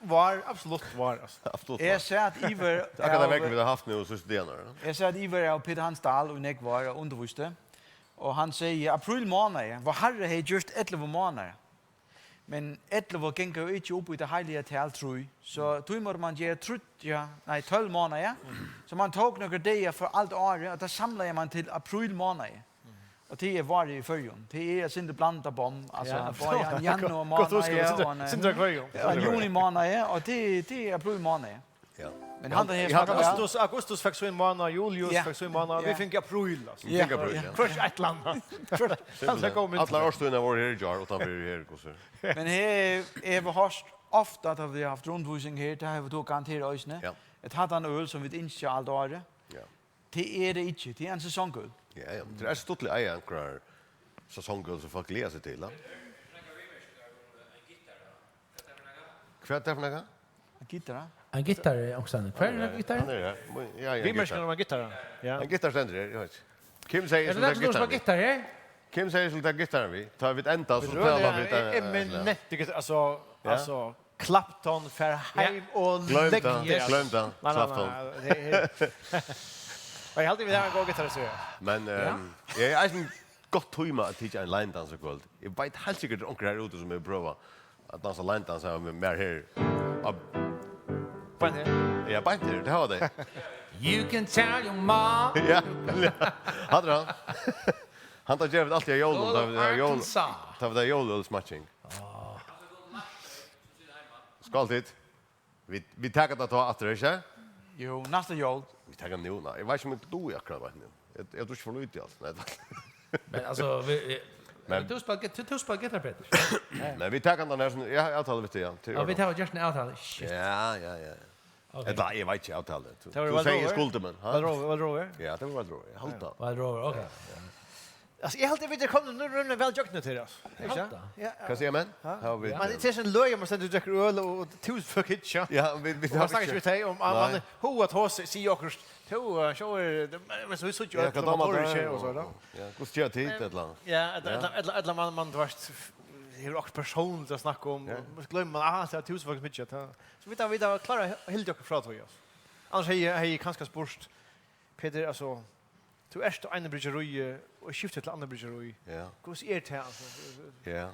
Vár, absolutt vár, altso. Absolutt vár. Eg sat yvir, tað er akkurát tað veðrið vit hava havt nú síðstu dagarnar, ja. Eg sat yvir av Peter Hans Dahl í nógv ár og undirvísti, og hann segði, apríl mánaði, Várharri hevði gjørt ellivu mánaðir. Men ellivu gongur jo ikki upp í tað heiliga tal trý, so tí mátti mann gera tríggjar, nei, tólv mánaðir. So mann tók nakrar dagar frá alt árið, og tað samlaði mann til apríl mánaði. Og tað er várið í Føroyum. Tað er eitt sindur blandað bomm, altso, ja, bæði ein januar mánaði og ein, sindur av hvørjum, ja, ein juni mánaði, og tað, tað er apríl mánaði. Ja. Men hann, hann, hann, augustus, augustus fekk sín mánaða, julius, ja, fekk sín mánaða, ja, vit fingu apríl, altso. Ja. Vit fingu apríl, ja. Hvørt eitt ella annað. Hvørt, simpelthen. Allar árstíðirnar vóru her í gjár, uttanfyri her, hvussu? Men her, eg havi hoyrt ofta, at vit hava havt rundvísing her, tað hava vit tó garantera eisini. Ja. At hatta er øl, sum vit ynskja alt árið. Ja. Tað er tað ikki, tað er ein sesongøl. Ja, ja, men tað er stuttligt at eiga onkrar sesongøl, sum fólk gleða seg til, ja. Hvat er tað fyri nakað? Ein gittar, ha? Ein gittar er onkustaðni. Hvar er gittarin? Hann er her. Ja, ja, viðmerkingar um ein gittara. Ja. Ein gittar stendur her, eg veit ikki. Kim segði, er tað nakar sum spælir gittar her? Kim segði, skuldi taka gittaran við. Tá vit enda, so spæla vit, eh, eminent gittar, altso, ja, altso, Clapton fer heim og leggur tað. Gloym tað, gloym tað, nei, nei, Clapton. Nei, nei, nei, nei. Og eg haldi, vit hava ein góðan gittarist, ja. Men, ja, ehm, eg eri eisini gott tíma at tykja ein line dance í kvøld. Eg veit heilt sikkurt, at onkur her úti, sum hevur prøvað at dansa line dance saman við mær her. Á, beint her? Ja, beint her, tað hava tey. You can tell your mom. Ja, hatta er hann. Hann tað gera vit altíð á jólum, tá vit hava jól-, tá vit hava jólaølsmatching. Skál, tit. Vit, vit taka tað tá aftur, ikki? Jú, næsta jól. Vit taka nú, nei. Eg veit ikki, um eg dugi akkurát beint nú. Eg, eg dugi ikki for lítið, altso. Nei, takk. Men altso, vit, vit, men tú spælir git-, tú, tú spælir gittar, Petur. Men vit taka hann her, sum, ja, avtalu við teg, ja. Ja, vit hava gjørt ein avtalu. Shit. Ja, ja, ja. Ok. Ella, eg veit ikki, avtalu. Tú, tú segði, eg skuldi, men, ha? Var Rover, var Rover? Ja, tað var Rover. Eg haldi tað. Var Rover, ok. Ja, ja. Altso, eg haldi, vit eru komnir nú rímiliga væl gjøgnum tað, altso. Ikki? Halda. Ja, ja. Hvat sigur menn? Ha? Har vit, ja. Men tað er so løgið, man stendur og drekkur øl, og, og túsund fólk hyggja. Ja, vit, vit, og man snakkar ikki við tey um, nei, man hevur hug at tosa, siga okkurt. Tú, eh, sjá, eh, men so vit síggja, ja, øll, hvat dámar tær, og so, ja. Ja, hvussu gera tit, ella? Ja, ella, ja, ella, ella, ella man, man, tú veit, hevur okkurt persónligt at snakka um, ja, og so gloymir man, ah, tað er túsund fólk sum hyggja, tá. So vit hava, vit hava klárað at hildið okkum frá tí, altso. Annars hevði eg, hevði eg kanska spurt, Petur, altso, tú ert á einum bryggeri og skiftir til annað bryggeri. Ja. Hvussu er tað, altso? Ja.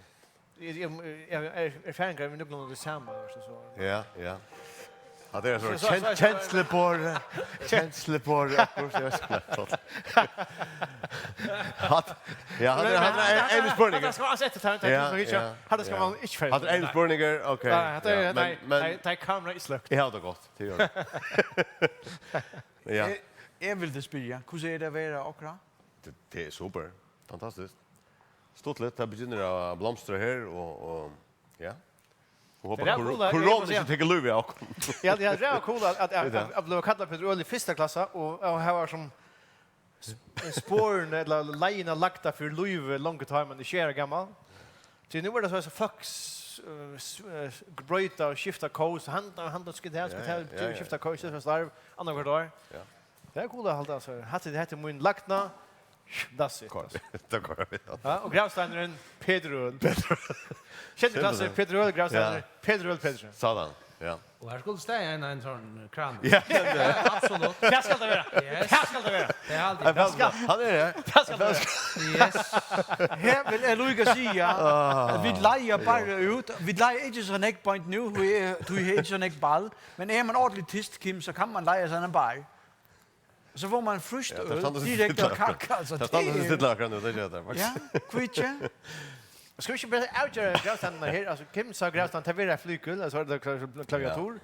Eg, eg, eg, eg, erfaringar við nøkrum av tí sama, veitst tú, so. Ja, ja. Hatta er so, so, so, kensluborð, kensluborð, akkurát, eg veit ikki. Hatta, ja, hatta er, hatta er ein, ein spurningur. Hatta skal man ikki fara. Ja, ja. Hatta skal man ikki fara. Hatta er ein spurningur, ok. Nei, hatta er, ja, men, nei, men nei, tað er kamera ikki sløkt. Eg havi tað gott, tað ger eg. Ja. Eg, eg vildi spyrja, hvussu er tað at vera okra? Tað, tað er super. Fantastiskt. Stuttligt, tað byrjar at blomstra her, og, og, ja. Og hopa, tað er kor-, cool, at, korona ikki tekur lívið av okkum. Ja, tað er ræðuliga cool at, at, at, at, at blíva kallaður Petur Øl í fyrsta klassa, og, og hava sum s-, sporini, ella leiðina lagda fyri lívið, longu tá man er sjey ára gamal. Tí nú er tað so, at fólk s-, eh, s-, eh, broyta og skifta kós. Hann, hann skal tað, skal tað, ja, ja, skifta kós, skifta starv, annað hvørt ár. Ja. Tað er cool at halda, altso. Hatta, hatta er mín lagna. That's it, altso. Tað koyra vit, ja. Ja, og gravsteinurin, Petur Øl. Petur Øl. Sjetti klassi, simpelthen. Petur Øl, gravsteinurin, ja, Petur Øl Petersen. Sådan, ja. Og her skuldi staðið ein, ein sånn kran. Ja, ja, ja. Absolutt. Tað skal tað vera. Yes. Tað skal tað vera. Tað er altíð. Ein falskur. Hann er her. Tað skal tað vera. Yes. Her vil eg líka siga, ah, at vit leiga bara út. Vit leiga ikki so nógv beint nú, tí er, tí er ikki so nógv ball. Men er man ordentligt tyst, Kim, so kann man leiga seg ein bar. So fær man frískt øl direkte av kakka, altso. Tað standa so stilla akkurát nú, tað ger tað, faktiskt. Ja, hví ikki? Skal vit ikki bara avgera gravsteinarnar her? Altso, Kim sá gravstein, tað verður eitt flygil, altso, er tað kla-, klaviatur? Ja.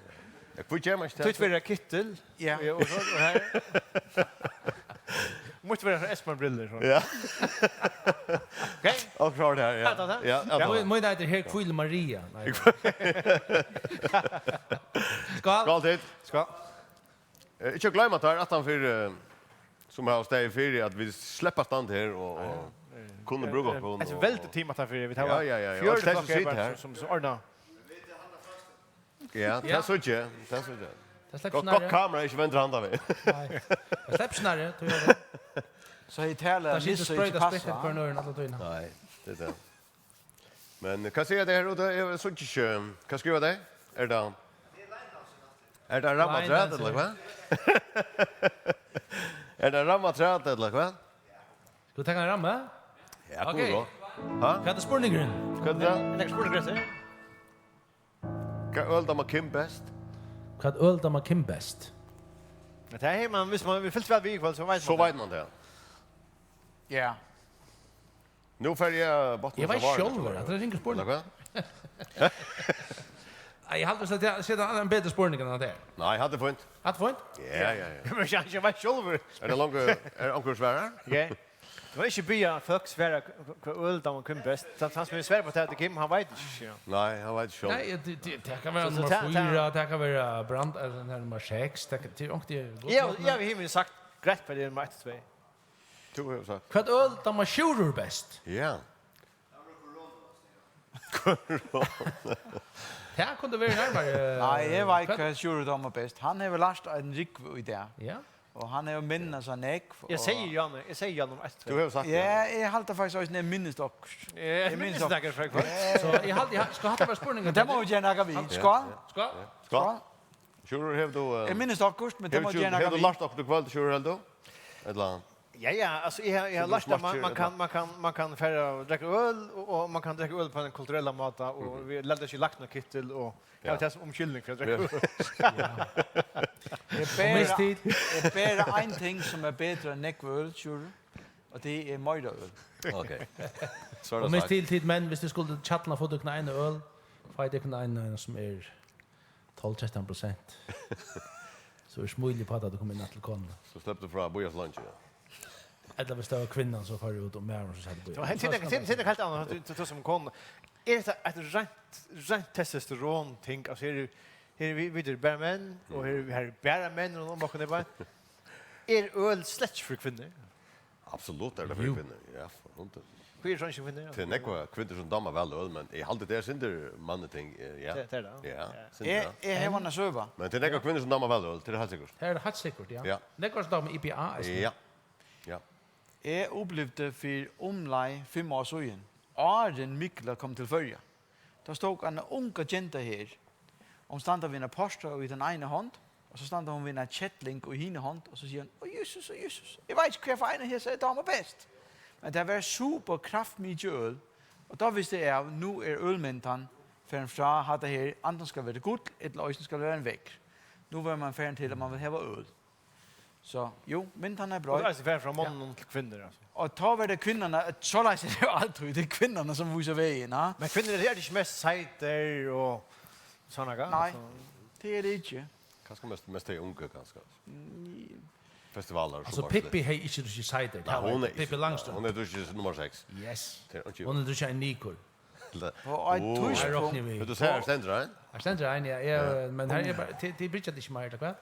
Ja, hví ger man ikki tað? Títt verður eitt kittel. Ja. Ja, og so, og her. Mítt verður Esmar brillur, so. Ja. Ok? Og klárt her, ja. Ja, tað, tað. Ja, ja, tað. Mín, mín eitur her Hvíl Maria. Nei. Skál. Skál, tit. Skál. Eh, ikki at gloyma, tá er aftan fyri, eh, sum hava staðið fyri, at vit sleppa at standa her og, og kunnu brúka okkum. Eitt veldigt team, at tað fyri, vit hava Ja, ja, ja, ja. Fjøruti Øll tey, sum fólk her sita bara, her. Sum, sum ordna. Ja, Ja. tað síggi eg, tað síggi eg. Tað sleppur Gott, gott snarri. Kamera ikki vendir handan vegin. Nei. Tað sleppur snarri, tú gert tað. So eg tala Tað skilur nissa ikki sproyta passa. Spritt hvønn øðrum alla tíðina. Nei, tað er tað. Men hvat siga tey her úti? Eg síggi ikki. Hvat skriva tey? Er tað Er tað ramma Nei, afturat, nei, ella nei. Hvat? Er tað ramma afturat, ella hvat? Skal tú taka ein ramma? Ja, Ok. Kúró. Ha? Hvat er spurningurin? Hvat er tað? Ein ekstra spurning, Christer. Hvat øl dámar Kim best? Hvat øl dámar Kim best? Ja, tað er man, hvis man vil fylgja við í kvøld, so veit So man veit man tað. Ja. Nú fari eg at botna Eg veit sjálvur, at tað er ringur spurningur. Ella hvat? Nei, eg haldi, at eg seti ein betri spurning enn at tað er. Nei, hatta er fínt. Hatta er fínt? Ja, ja, ja. Men eg, eg veit sjálvur. Er tað longu, er onkur svarar? Ja. Tú má ikki biðja fólk svara hva, hva øl dámar Kim best. Tann, tann sum svara upp á tað, Kim, hann veit ikki, ja. Nei, hann veit ikki sjálvur. Nei, tað, tað, tað kann vera So, so nummar tað, fýra, tað tað kann vera brand, ella den her nummar seks, tað, tað er ongt, tað er gott Ja, nokk, ja, men vit hava sagt greitt hvat er nummar eitt og tvey. Tú hevur sagt. Hvat øl dámar Sjúrður best? Ja. Tað kundi verið nærmari, eh, Nei, eg veit hvat hvat Sjúrður dámar best. Hann hevur lært ein rúgvu í dag. Ja. Og hann hevur minnast seg nógv, Eg og sigi Jan, eg sigi Jan um eitt, Tú tvey. hevur sagt Ja, eg haldi faktiskt eisini, eg minnist okkurt. Eg Eg minnist minnist okkurt. nakað frá kvøld. So, eg haldi, eg ha-, skal hatta vera spurningur Men tað má til vit gera nakað við. Ja, Skál. ja. Skál. Skál. Sjúrður, hevur tú, eh, Eg minnist okkurt, men tað hevur má tú, gera hevur nakað tú við. lært okkurt í kvøld, Sjúrður, heldur tú? Ella? Ja, ja, altso, eg har, eg har So tú lært, at man, smakkar man kann, ella? man kann, man kann fara og drekka øl, og, og man kann drekka øl på ein kulturellan máta, og Mhm. vit lata ikki læknakittil, og Ja. hava tað sum umskyldning fyri at drekka Ja. øl. Eg Og mist bara, tíð. eg bara ein ting sum er betri enn nógv øl, Sjúrður, og tað er meira øl. Ok. So er Og tað mist sagt. tíð, tíð, men hvis du skulle tjalla og fáa tykkum ein øl, fáa tykkum ein, ein sum er tólv, trettan prosent. So er smíl uppá tað, at tú kom inn til konuna. So sleppur tú frá at bíða so leingi, ja. Ella hvis tað var kvinnan, so fór út, og maðurin, so sat og bíðaði. So, hent, hent, hent, hent, heilt annað, tú, tú, tú sum kona. Er hetta eitt reint, reint testosteron-ting? Altso, her er, her er vit, vit eru bara menn, og her, her eru bara menn, og nokk er bara. Er øl slett fyri kvinnur? Absolutt er tað fyri Jú. kvinnur, ja, for hundan. Hví er so ikki kvinnur? Tað eru nógvar kvinnur sum dámar væl øl, men eg haldi, tað er sindur mannating, eh, ja. Tað, tað er tað. Ja, Ja. sindur, Eg, ja. eg havi eina søgu. Men tað eru nógvar kvinnur sum dámar væl øl, tað er heilt sikkurt. Tað er heilt sikkurt, ja. Ja. Nógvar sum dámar I P A eisini. Ja. Ja. Eg upplivdi fyri umleið fimm ár síðan, áðrenn Mikla kom til Føroya, tá stóð ein ung genta her. Hon standa við eina portra í tann eina hond, og so standa hon við eina kelling í hini hond, og so sigur hon, "Ó, Jesus, ó, Jesus, eg veit ikki, hvat eg fái eina hesa, eg dámar best." Men tað var super kraftmikið øl, og tá visti eg av, nú er ølmentan farin frá, hatta her, antin skal vera gull, ella eisini skal vera ein veggur. Nú var man farin til, at man vil hava øl. So, jú, men hann er Og bra. tað er eisini ferð frá monnum til kvinnur, altso. Og tá var tað kvinnurnar, soleiðis er tað jú altíð, tað eru kvinnurnar, sum vísa vegin, ha? Men kvinnur eru ikki mest seitar og sovorðið, Nei, altso. tað eru tey ikki. Kanska mest, mest tey ungu, kanska. Mm. Festivalar, Summarfest. Altso, Pippi hevði ikki drukkið cider, Nei, tað hon var er Pippi ikki, Langstrømpe. hon er drukkið nummer seks. Yes. Tað er ikki Hon er drukkið ein Nykur. Á eitt Ó. Her tíðspunkt rokni vit. Veit tú, her stendur ein? Her stendur ein, ja. Eg, Ja. men her er bara, tað, tað byrjar ikki meir, ella hvat?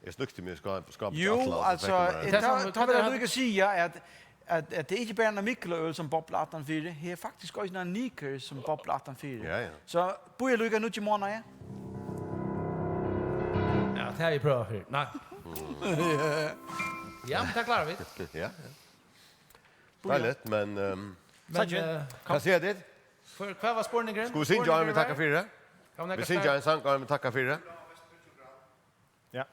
Eg snøkti meg í skáp, skáp Jú, til alla, altso, fekk eg meg eg, Tað er tað, sama, tað hvat er er hatta? Líka at siga, at, at, at tað er ikki bara ein Mikla-øl, sum boblar aftan fyri, her er faktiskt eisini ein Nykur, sum boblar aftan fyri. Ja, ja. So, bíða líka nú í mánaði. Ja, tað hevði eg prøvað fyrr. Nei. Ja, men tað klára vit. Ja. Deiligt, men, ehm, Men, Sannsyn. eh, Hvat siga tit? Hvat var spurningurin? Skulu vit syngja ein, vit Spurningurin takka var? Fyri? Hvat var Vit syngja nakað ein sang, ein, vit takka fyri? Ja.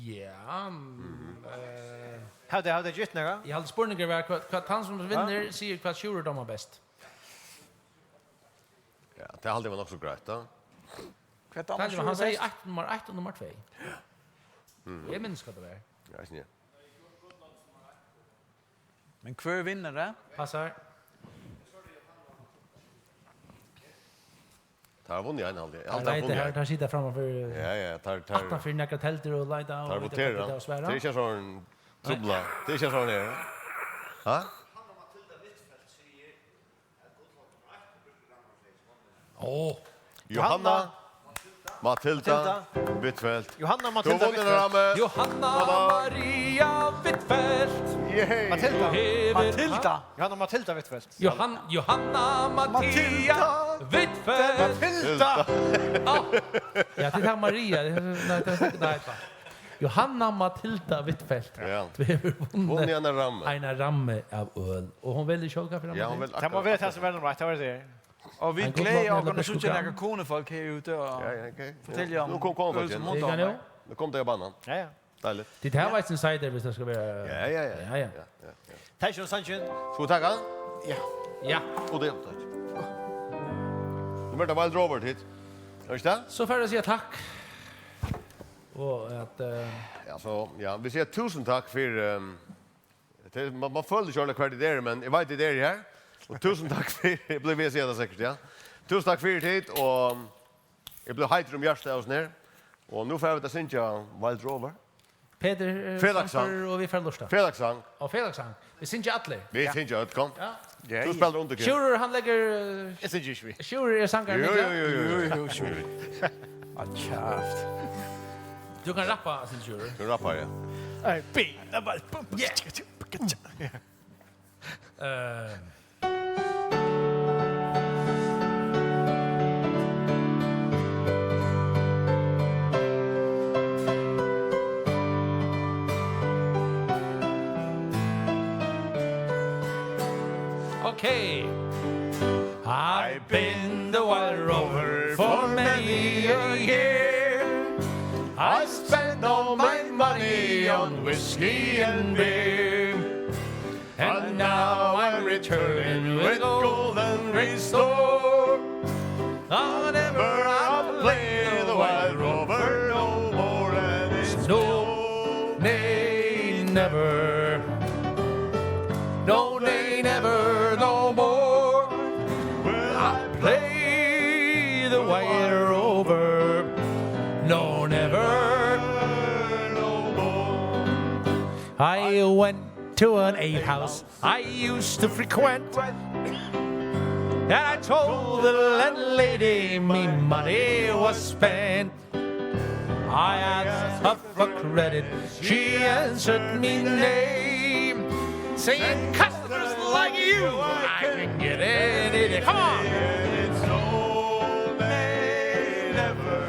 Ja, mm, eh, Hevði, hevði gitt nakað? Eg haldi spurningurin var, hvat, hvat tann sum Ja. vinnur, sigur, hvat Sjúrður dámar best. Ja, tað haldi eg var nokk so greitt, tá. Hvat dámar Tað var, hann Sjúrður segði best? Eitt, nummar eitt og nummar tvey. Mm. Eg minnist, hvat tað var. Ja, eg sni. Men hvør vinnur tað? Passar. Teir hava vunnið ein, haldi eg. Eg haldi Teir teir hava leita vunnið her, ein. Teir sita framman fyri, Ja, ja, teir, teir, aftan fyri nakrar teldur og leita og teir vita, votera. Hvat tað skal svara. Tað er ikki sovorðið Nei. trupla. Tað er ikki sovorðið her. Ha? Ó. Johanna. Matilda. Matilda. Huitfeldt. Johanna Matilda Huitfeldt. Johanna Maria Huitfeldt. Yay. Matilda. Matilda. Johanna Matilda Huitfeldt. Johan-, Johanna Maria Huitfeldt. Matilda. Ah. Ja, tað er Maria. Nei, tað er, nei, tað er. Johanna Matilda Huitfeldt. Ja. Tú hevur vunnið eina rammu av øl. Og hon velur sjálv hvat fyri rammu. Ja, hon velur akkurát. Tað má vera tað sum er nummer eitt, tað var tað. Og vit gleða okkum at síggja nakrar konufólk her úti og fortelja um øl sum hon dámar. Nú kom tey á banan. Ja, ja. Deiligt. Tit hava eisini sider, hvis tað skal vera. Ja, ja, ja. Ja, ja. Ja, ja, ja. Takk fyri sangin. Skal vit taka hann? Ja. Ja. Og tað, takk. Nú er tað Wild Rover, tit. Er tað ikki tað? So fara vit at siga takk. Og at, eh, ja, so, ja, vit siga túsund takk fyri, ehm, tað, man, man følir ikki ordiliga hvar tit eru, men eg veit tit eru her. Og túsund takk fyri, eg blívi við at siga tað sikkurt, ja. Túsund takk fyri tit, og eg blívi heitur um hjartað av hesum her. Og nú fara vit at syngja Wild Rover. Petur, eh, felagsang. Framførir og vit fara at lurta. Felagsang. Og felagsang. Vit syngja allir. Vit syngja øll, kom. Ja. Tú spælir undir, Kim. Sjúrður, hann leggur, eh, eg syngi ikki við. Sjúrður er sangarin, jú, jú, jú, jú, jú, Sjúrður. Hold kjaft. Tú kanst rappa, Sjúrður. Tú rappar, ja. Ei, bi-, na, ba-, bum, bum, yeah, yeah. Eh, Okay. I've been the Wild Rover for many a year. I spent all my money on whiskey and beer. And now I'm returning with golden restore. However, I'll play the Wild Rover no more, and it's no, nay, never. No, nay, never, no more. Will I play the Wild Rover? No, never, no more. I went to an alehouse I used to frequent. And I told the landlady me money was spent. I asked her for credit, she answered me nay. Saying customers like you, I can get any day. Come on! It's no, nay, never.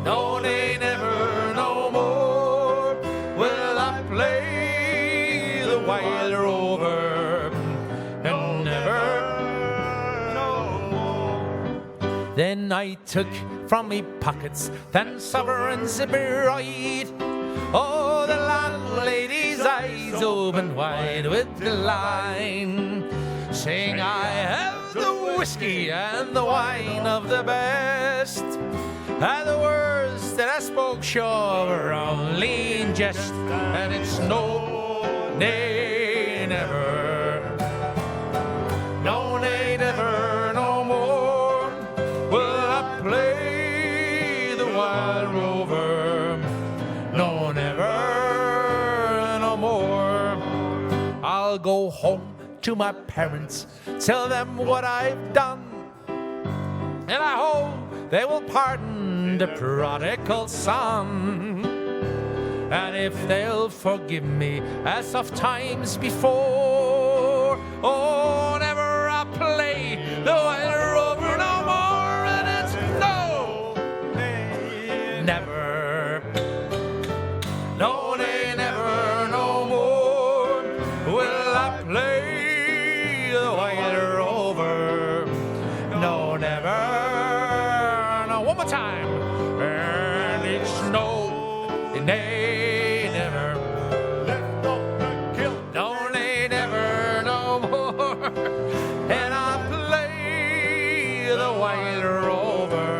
No, nay, never, no more will I play the Wild Rover. No, never, no more. Then I took from me pockets ten sovereigns bright. Oh, the landlady's eyes opened wide with delight, saying, I have the whiskey and the wine of the best. And the words that I spoke sure were only in jest, and it's no, nay, never. No, nay, never, no more will I play the Wild Rover. No, never, no more. I'll go home to my parents, tell them what I've done. And I hope they will pardon the prodigal son. And if they'll forgive me as of times before, oh, never I'll play the Wild Rover no more. And it's no, never. No, nay, never, no more will I play the Wild Rover. No, never, no, one more time. And it's no, nay, never. No, nay, never, no more. And I play the Wild Rover.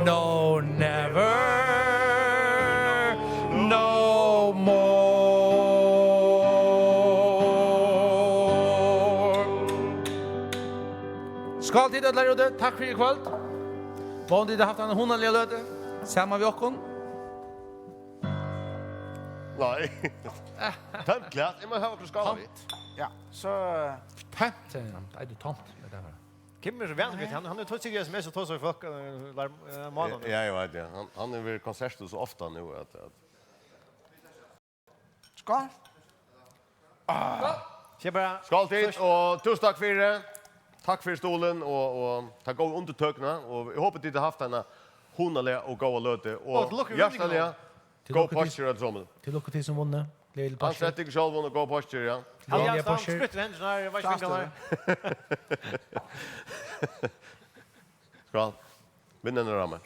No, never, no more. Skál tit øll har úti. Takk fyri í kvøld. Vóni tit hava havt eina hugnaliga løtu saman við okkum. Nei. Tómt glas. Eg má hava okkurt at skála við. Tómt. Ja, so, eh, tómt, segði hann. Nei, tað er tómt. Tað er bara Kim er so vanur við, hann, hann er tók sigur S M S og tosar við fólk, eh, lar-, eh, mánaðin. Ja, eg veit, ja. Hann, hann hevur verið í konsert so ofta nú, at, at Skál. Skal bara Skál til, og túsund takk fyri. Takk fyri stuðulin, og, og takk góða undirtøkuna, og eg hopi, tit hava havt eina hugnaliga og góða løtu, og Og til lukku við hjartaliga vinningini. Góð Til lukku til, páskir, øll somul. Til lukku til sum vunnu. Gleðilig Ansett páskir. Tykkum sjálvum og góð páskir, ja. Hann Gleðiliga er hann páskir. Sprittur hendur, nei, veit ikki hvat hann er. Skál. Vinn eina rammu.